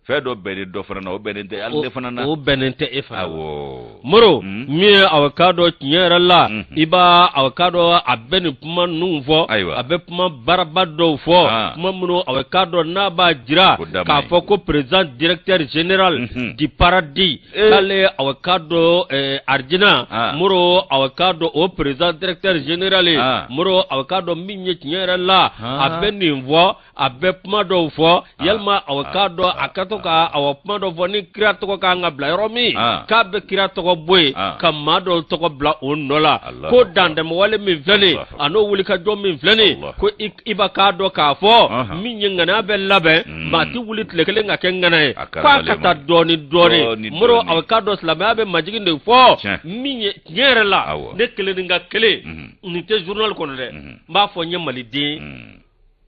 Fɛn dɔ bɛnnen dɔ fana na, o bɛnnen tɛ hali ne fana na. O bɛnnen tɛ e fana. Awɔ. Moro, min ye aw k'a dɔn tiɲɛ yɛrɛ la, i b'a aw k'a dɔn a bɛ nin kuma ninnu fɔ. Ayiwa. A bɛ kuma baaraba dɔw fɔ. Kuma minnu aw k'a dɔn n'a b'a jira k'a fɔ ko président directeur général du paradis k'ale aw k'a dɔn arijina. Moro, aw k'a dɔn o président directeur général ye. Moro, aw k'a dɔn min ye tiɲɛ yɛrɛ la, a bɛ nin fɔ, a bɛ kuma dɔw fɔ, yalima aw k'a dɔn a ka to ka aw kuma dɔw fɔ ni kira tɔgɔ kan ka bila yɔrɔ min, k'a bɛ kira tɔgɔ bɔ yen ka maa dɔw tɔgɔ bila o nɔ la, ko dantɛmɛwale min filɛ nin, a n'o wulikajɔ min filɛ nin, ko i b'a k'a dɔn k'a fɔ min ye ŋanaya bɛ labɛn, maa tɛ wuli tile kelen ka kɛ ŋana ye, k'a ka taa dɔɔni dɔɔni. Moro, aw k'a dɔn silamɛya bɛ majigin de fɔ min ye tiɲɛ yɛrɛ la. Ne kelen ni ka kelen, nin tɛ journal kɔnɔ dɛ, n b'a fɔ n ye maliden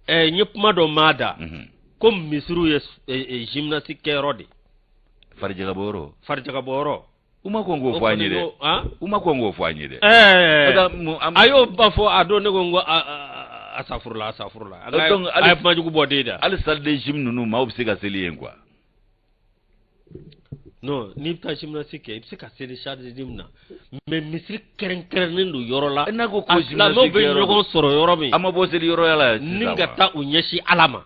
n ye kuma dɔ maa da ko misiriw ye gymnastique kɛyɔrɔ de. Farijagabɔyɔrɔ. Farijagabɔyɔrɔ. U ma kɔn k'o fɔ an ye dɛ. U ma kɔn k'o fɔ an ye dɛ. Ɛɛ, a y'o ba fɔ a don, ne ko n ko asafurula, asafurula. Donc a ye kuma jugu bɔ den da. Hali salle de gym ninnu, maaw bɛ se ka seli yen quoi. Non, n'i bɛ taa gymnastique kɛ, i bɛ se ka seli salle de gym na, mais misiri kɛrɛnkɛrɛnnen don yɔrɔ la. N'a ko ko silamɛw bɛ ɲɔgɔn sɔrɔ yɔrɔ min. An ma bɔ seli yɔrɔ la sisan. Ni ka taa u ɲɛsin Ala ma.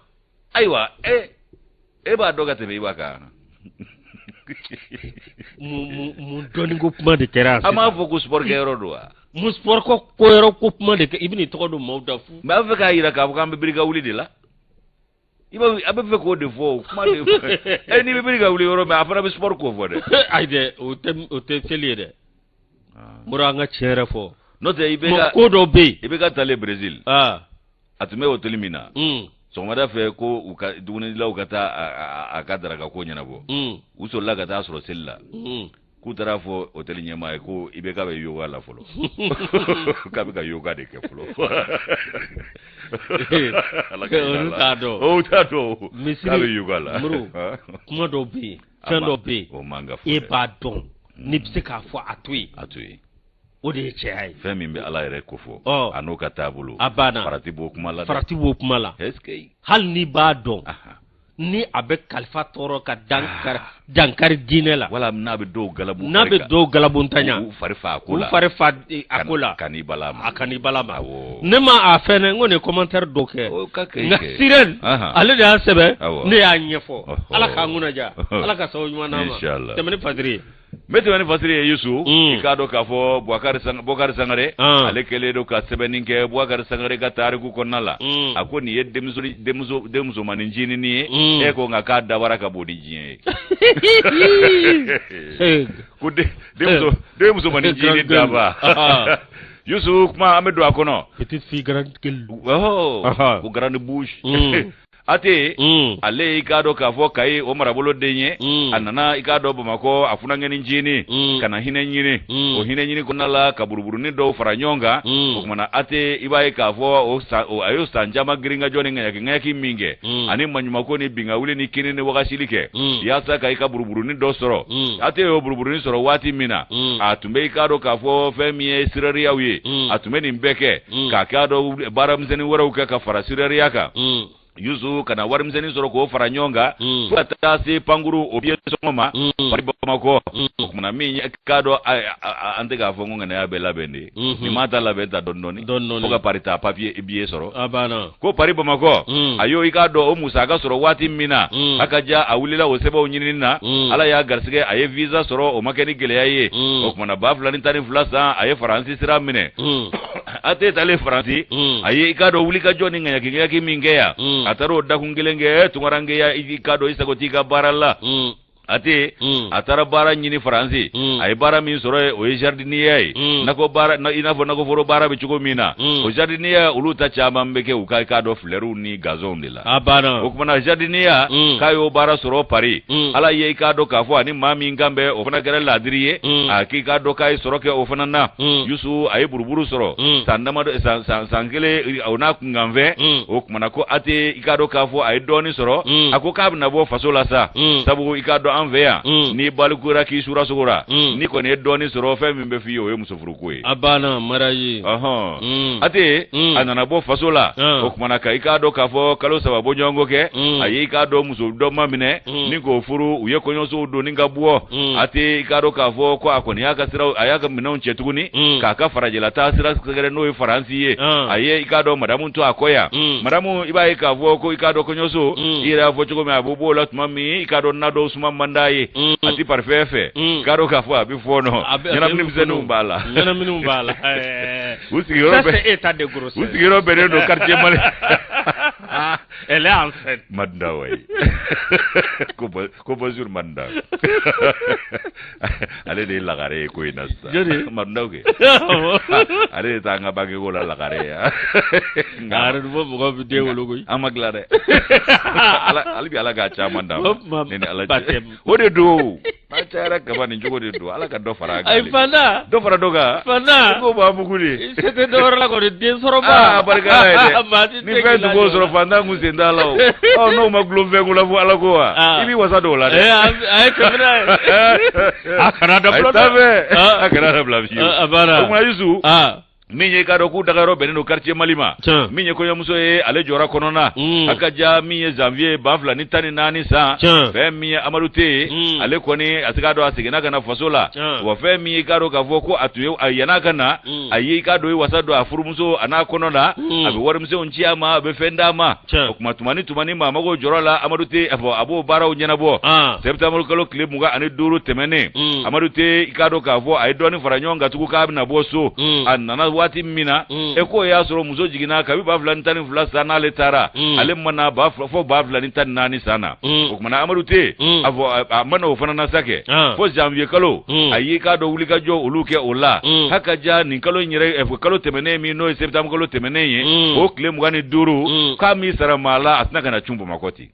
Ayiwa, e b'a dɔn ka tɛmɛ i b'a kan. Mun dɔnni ko kuma de kɛra. An b'a fɔ ko sport kɛyɔrɔ don wa? Mun sport ko yɔrɔ ko kuma de kɛ, i bɛ n'i tɔgɔ don maaw da fu. Mais a bɛ fɛ k'a jira k'a fɔ k'an bɛ biri ka wuli de la. I b'a a bɛ fɛ k'o de fɔ, o kuma de ɛ n'i bɛ biri ka wuli yɔrɔ min, a fana bɛ sport ko fɔ dɛ. Ayi dɛ, o tɛ seli ye dɛ. Moro, an ka tiɲɛ yɛrɛ fɔ. N'o tɛ i bɛ ka ko dɔw bɛ yen. I bɛ ka taalen Brésil. A tun bɛ hôtel min na. Sɔgɔmada fɛ ko u ka dumunidilaw ka taa a ka daraka ko ɲɛnabɔ. U sɔrɔla ka taa sɔrɔ seli la. K'u taara fɔ hôtel ɲɛmaa ye ko IBK bɛ yoga la fɔlɔ, k'a bɛ ka yoga de kɛ fɔlɔ. Olu t'a dɔn. O t'a dɔn. Misiri, k'a bɛ yoga la. Moro, kuma dɔw bɛ yen, fɛn dɔw bɛ yen. O man ka fɔ. E b'a dɔn n'i bɛ se k'a fɔ, a to yen. A to yen. O de ye cɛya ye. Fɛn min bɛ Ala yɛrɛ ko fɔ, a n'o ka taabolo. A banna. Farati b'o kuma la. Farati b'o kuma la. Est ce que. Hali n'i b'a dɔn. Ni a bɛ kalifa tɔɔrɔ ka dankari diinɛ la. Wala n'a bɛ dɔw galabu. N'a bɛ dɔw galabuntanya. U fari fa a ko la. U fari fa a ko la. Ka n'i bala ma. A ka n'i bala ma. Ne ma a fɛn dɛ, n ko nin commentaire dɔ kɛ. O ka kɛ. Nka Sirène. Ale de y'a sɛbɛn. Ne y'a ɲɛfɔ. Ala k'an kunna diya. Ala ka sababu ɲuman d'an ma. Inchallah. Tɛmɛ ni fasiri ye. N bɛ tɛmɛ ni fasiri ye, Yusu. I k'a dɔn k'a fɔ Bubakari Sangare, ale kɛlen don ka sɛbɛnni kɛ Bubakari Sangare ka tariku kɔnɔna la. A ko nin ye denmusomanin ncinin ye. E ko nka k'a dabara ka bon ni diɲɛ ye. Ko denmusomanin ncinin daba. Yusu, kuma an bɛ don a kɔnɔ. Petite fille grande gueule. Ko grande bouche. Ate, ale i k'a dɔn k'a fɔ Kayi o marabolo den ye. A nana i k'a dɔn Bamakɔ, a funankɛnin ncinin, ka na hinɛ ɲini. O hinɛ ɲini kɔnɔna la, ka buruburunin dɔw fara ɲɔgɔn kan. O kumana ate, i b'a ye k'a fɔ a y'o san caman girinkajɔ ni ŋaɲaki ŋaɲaki min kɛ, ani maɲumako ni binkawuli ni kini ni wagasili kɛ, yaasa ka i ka buruburunin dɔ sɔrɔ. Ate y'o buruburunin sɔrɔ waati min na, a tun bɛ i k'a dɔn k'a fɔ fɛn min ye sirariyaw ye, a tun bɛ nin bɛɛ kɛ k'a k'a dɔn baaramisɛnnin wɛrɛw kɛ ka fara sirariya kan. Yusu, ka na warimisɛnnin sɔrɔ k'o fara ɲɔgɔn kan, fo ka taa se pankuru o biye sɔngɔ ma Pari Bamakɔ. O kumana min k'a dɔn, an tɛ k'a fɔ ko ŋanaya bɛ labɛn de, ni maa ta labɛn ta dɔɔni dɔɔni fo ka Pari ta papiye biye sɔrɔ. Ko Pari Bamakɔ, a y'o i k'a dɔn o musaka sɔrɔ waati min na, a ka ja a wulila o sɛbɛnw ɲinini na. Ala y'a garisɛgɛ, a ye visa sɔrɔ, o ma kɛ ni gɛlɛya ye. O kumana 2012 san, a ye Faransi sira minɛ. A tɛ taalen Faransi, a ye i k'a dɔn wulikajɔ ni ŋaɲaki ŋaɲaki min kɛ yan, a taara o dakun kelen kɛ tunkarankeya, i k'a dɔn i sago t'i ka baara la. A tɛ a taara baara ɲini Faransi. A ye baara min sɔrɔ yen, o ye jardiniya ye, nakɔ baara, i n'a fɔ nakɔforo baara bɛ cogo min na. O jardiniya, olu ta caman bɛ kɛ u ka i k'a dɔn fleurs ni gazonw de la. A banna. O kumana jardiniya, k'a y'o baara sɔrɔ Paris. Ala ye i k'a dɔn k'a fɔ ani maa min kan bɛ, o fana kɛra laadiri ye. A k'i k'a dɔn k'a ye sɔrɔ kɛ o fana na. Yusu, a ye buruburu sɔrɔ san damadɔ, san kelen o n'a kunkanfɛn. O kumana ko a tɛ i k'a dɔn k'a fɔ a ye dɔɔnin sɔrɔ. A ko k'a bɛna bɔ faso la sa, sabu i k'a dɔn dɔn an fɛ yan n'i balikura k'i sura sogora n'i kɔni ye dɔɔnin sɔrɔ fɛn min bɛ f'i ye o ye musofuruko ye a banna mariage ɔhɔn a tɛ a nana bɔ faso la o kumana ka i k'a dɔn k'a fɔ kalo 3 bɔɲɔgɔnko kɛ a ye i k'a dɔn muso dɔ maminɛ ni k'o furu u ye kɔɲɔsow don ni ka bɔ a tɛ i k'a dɔn k'a fɔ ko a kɔni y'a ka siraw a y'a ka minɛnw cɛ tuguni k'a ka farajɛla taa sira sɛgɛrɛ n'o ye faransi ye a ye i k'a dɔn madamu to a kɔ yan madamu i b'a ye k'a fɔ ko i k'a dɔn kɔɲɔso i yɛrɛ y'a fɔ cogo min a bɛ b'o la tuma min i k'a dɔn na dɔw suma man d'a ye a ti parfum fɛ i k'a dɔn k'a fɔ a bɛ fɔɔnɔ ɲɛnamini misɛnninw b'a la ɲɛnaminiw b'a la u sigiyɔrɔ bɛɛ c'est état de grossesse u sigiyɔrɔ bɛnnen don quartier Mali elle est enceinte Manda wayi ko bonjour Manda ale de ye lagare ye ko in na sisan jɔni Mandaw kɛ ale de t'an ka bangeko la lagare ye nka a yɛrɛ fɔ mɔgɔ bɛ den wolo koyi an ma dilan dɛ hali bi ala k'a caman d'an ma ne ni ala cɛ o de don n'a cayara kaba nin cogo de don ala ka dɔ fara a kan ayi fanda dɔ fara dɔ kan fanda ko b'a mugu de se tɛ dɔ wɛrɛ la kɔni den sɔrɔ ba aa barika ala ye dɛ ni fɛn tun k'o sɔrɔ fantan kun sen t'a la o ɔ n'o ma gulon fɛn ko la fo ala ko wa i b'i wasa don o la dɛ a ye kɛmɛ ye a kana dabila dɛ a kana dabila fiyewu a banna o kuma Yusu min ye k'a dɔn k'u dagayɔrɔ bɛnnen don quartier Mali ma min ye kɔɲɔmuso ye ale jɔra kɔnɔna a ka ja min ye janvier 2014 san fɛn min ye Amadu Te ye ale kɔni a se k'a dɔn a seginna ka na faso la wa fɛn min ye k'a dɔn k'a fɔ ko a tun ye a yann'a ka na a ye i k'a dɔn i wasa don a furumuso a n'a kɔnɔ la a bɛ warimisɛnw ci a ma a bɛ fɛn d'a ma o tuma tuma ni tuma ni maa mago jɔr'a la Amadu Te a fɔ a b'o baaraw ɲɛnabɔ septembre kalo tile 25 tɛmɛnen Amadu Te i k'a dɔn k'a fɔ a ye dɔɔnin fara ɲɔgɔn kan tugun k'a bɛna bɔ so a nana waati min na e k'o y'a sɔrɔ muso jiginna kabi 2012 san n'ale taara ale ma na fo 2014 san na o tuma na Amadu Te a fɔ a ma na o fana na sa kɛ fo janvier kalo a y'i k'a dɔn wulikajɔ olu kɛ o la haka ja nin kalo in yɛrɛ kalo tɛmɛnen min n'o ye septembre kalo tɛmɛnen ye o tile 25 k'a m'i sara maa la a tɛna ka na cun Bamakɔ ten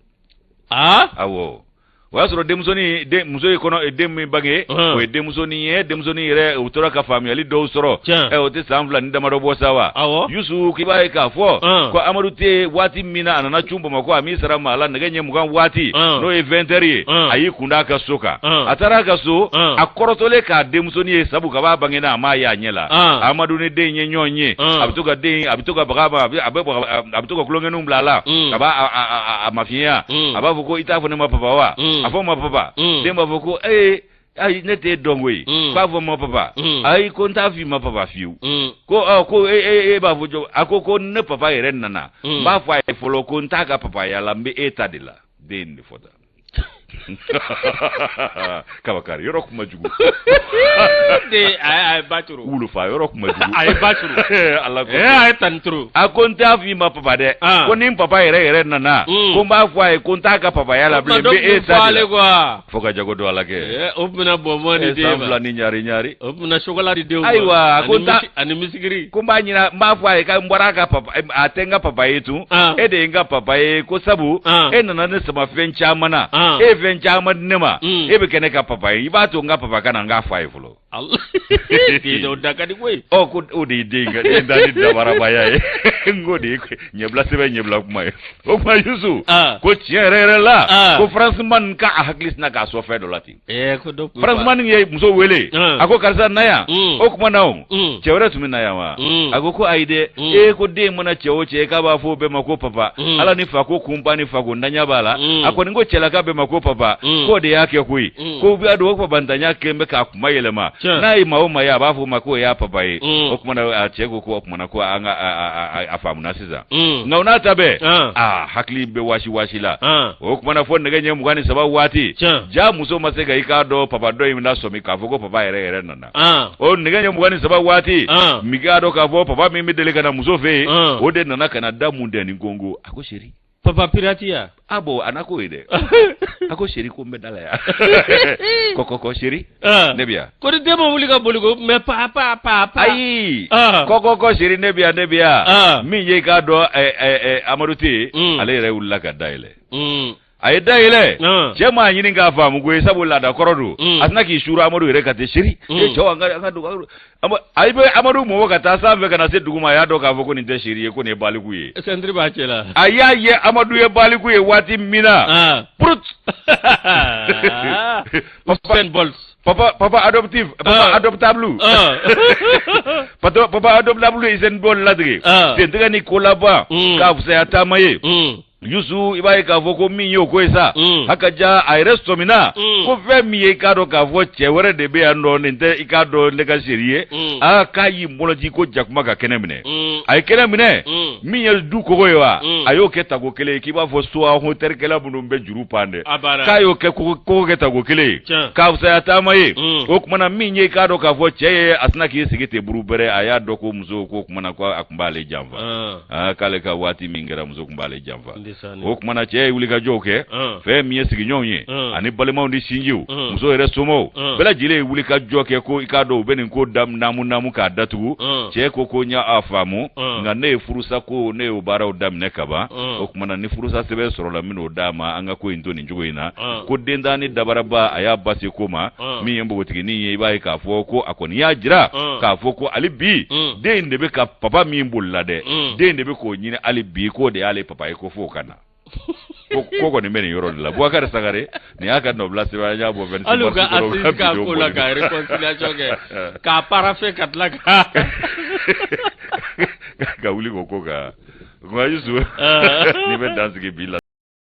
awɔ o y'a sɔrɔ denmusonin den muso ye kɔnɔ den min bange o ye denmusonin ye denmusonin yɛrɛ u tora ka faamuyali dɔw sɔrɔ ɛ o tɛ san 2 ni damadɔ bɔ sa wa Yusu k'i b'a ye k'a fɔ ko Amadu Te waati min na a nana cun Bamakɔ a m'i sara maa la nɛgɛ ɲɛ 20 waati n'o ye 20 heures ye a y'i kun da a ka so kan a taara a ka so a kɔrɔtɔlen k'a denmusonin ye sabu kab'a bangena a m'a ye a ɲɛ la Amadu ni den ye ɲɔgɔn ye a bɛ to ka den a bɛ to ka baga a ma a bɛ to ka tulonkɛninw bila a la a b'a a mafiɲɛya a b'a fɔ ko i t'a fɔ ne ma papa wa a fɔ n ma papa den b'a fɔ ko ee ayi ne t'e dɔn koyi k'a fɔ n ma papa ayi ko n t'a f'i ma papa fiyewu ko ɔ ko e e e b'a fɔ cogo a ko ko ne papa yɛrɛ nana n b'a fɔ a ye fɔlɔ ko n t'a ka papaya la n bɛ e ta de la den de fɔ tan kabakari yɔrɔ kuma jugu de a ye ba turu wulufa yɔrɔ kuma jugu a ye ba turu ala ko a ye tan turu a ko n t'a f'i ma papa dɛ ah. ko ni n papa yɛrɛ yɛrɛ nana ko n b'a fɔ a ye ko n t'a ka papaya la bilen n bɛ e ta de la fo ka jago don ala kɛ eh, o tun bɛna bɔnbɔn di den ma san 2 ni ɲari ɲari o tun bɛna chocolat di denw ma ayiwa ko n ta ani misigiri ko n b'a ɲina n b'a fɔ a ye ka n bɔra a ka papa a tɛ n ka papa ye tun ah. e de ye n ka papa ye ko sabu ah. e nana ne sama fɛn caman na ah. e ye fɛn caman di ne ma mm. e bɛ kɛ ne ka papa ye i b'a to n ka papa ka na n k'a fɔ a ye fɔlɔ den dɔw da ka di koyi ɔ ko o de ye den ka den da ni dabarabaya ye n k'o de ye ɲɛbila sɛbɛn ɲɛbila kuma ye o kuma Yusu ko tiɲɛ yɛrɛ yɛrɛ la ko Franchement ka a hakili sina k'a sɔn fɛn dɔ la ten Eh, ko dɔ Franchement ye muso wele ah. a ko karisa na yan mm. o kuma na o mm. cɛ wɛrɛ tun bɛ na yan wa mm. a ko ko ayi dɛ ee ko den mana cɛ o cɛ k'a b'a fɔ o bɛɛ ma ko papa ala ni fa ko kunpa ni fa ko ntanya b'a la a kɔni ko cɛlaka bɛɛ ma ko papa k'o de y'a kɛ koyi ko b'a dɔn o papa ntanya kɛlen bɛ k'a kuma yɛlɛma n'a ye maa o maa ye a b'a fɔ o ma k'o y'a papa ye o kuma na a cɛ ko ko o kuma na ko an ka a faamuna sisan nka o n'a ta bɛɛ ah. aa hakili bɛ waasi waasi la ah. o kuma na fo nɛgɛ ɲɛ 23 waati ja muso ma se ka i k'a dɔn papa dɔ in lasɔmi k'a fɔ ko papa yɛrɛ yɛrɛ nana ah. o nɛgɛ ɲɛ 23 waati min k'a dɔn k'a fɔ papa min bɛ deli ka na muso fɛ yen o de nana ka na da mun dɛni kongo a ko chéri papa pirate ya a bon a na k'o ye dɛ a ko chéri ko n bɛ da la yan kɔkɔkɔ chéri ne bɛ yan ko ni den ma wuli ka boli ko mais papa papa ayi kɔkɔkɔ chéri ne bɛ yan ne bɛ yan min ye i k'a dɔn Amadu Te ale yɛrɛ wulila ka da yɛlɛ. A ye da yɛlɛ, cɛ m'a ɲini k'a faamu koyi, sabu laada kɔrɔ don. A sina k'i suuru Amadu yɛrɛ kan ten, chéri, e cɛw, an ka an ka don. A bɛ Amadu mɔmɔ ka taa sanfɛ ka na se dugu ma, a y'a dɔn k'a fɔ ko nin tɛ chéri ye, ko nin ye baliku ye. Sentiri b'a cɛ la. A y'a ye Amadu ye baliku ye waati min na, purut! Usain Bolt. Papa, papa adoptif, papa adoptable. Papa, papa adoptable Usain Bolt ladege. Sentigɛ ni ko laban k'a fisaya taama ye. Yusu, i b'a ye k'a fɔ ko min ye o ko ye sa, haka ja a yɛrɛ sɔmina ko fɛn min ye, i k'a dɔn k'a fɔ cɛ wɛrɛ de bɛ yan nɔ, nin tɛ, i k'a dɔn, ne ka chéri ye. Aa, k'a y'i mɔlɔji ko jakuma ka kɛnɛ minɛ. A ye kɛnɛ minɛ, min ye du kogo ye wa, a y'o kɛ tako kelen ye, k'i b'a fɔ so hôtelkɛla minnu bɛ juru pan dɛ, k'a y'o kɛ kogo kɛ tako kelen ye k'a fisaya taama ye. O tuma na, min ye, i k'a dɔn k'a fɔ cɛ ye, a sina k'i sigi ten buru bɛrɛ, a y'a dɔn ko muso ko o tuma na ko a tun b'ale janfa. Aa, k'ale ka waati min kɛra, muso tun b'ale janfa. O tuma na, cɛ ye wulikajɔw kɛ, fɛn min ye sigiɲɔgɔnw ye ani balimaw ni sinjiw, muso yɛrɛ somɔgɔw bɛɛ lajɛlen ye wulikajɔ kɛ ko i k'a dɔn u bɛ nin ko naamu naamu k'a datugu. Cɛ ko n y'a faamu, nka ne ye furusa ko ne y'o baaraw daminɛ kaban. O tuma na, ni furusa sɛbɛn sɔrɔla, n bɛn'o d'a ma, an ka ko in to nin cogo in na. Ko dentan ni dabaraba, a y'a ba se ko ma. Min ye npogotiginin ye, i b'a ye k'a fɔ ko a kɔni y'a jira k'a fɔ ko hali bi den in de bɛ ka papa min bolila dɛ, den de bɛ k'o ɲini hali bi, k'o de y'ale papa ye, ko f'o ka na. Ko kɔni bɛ nin yɔrɔ de la. Bubakari Sangare, nin y'a ka nɔbila sɛbɛn, an y'a bɔ 26 Hali u ka assise k'a ko la ka réconciliation kɛ k'a paraphé ka tila ka ka wuli k'o ko kan. Nka Yusu, n'i bɛ dan sigi bi la.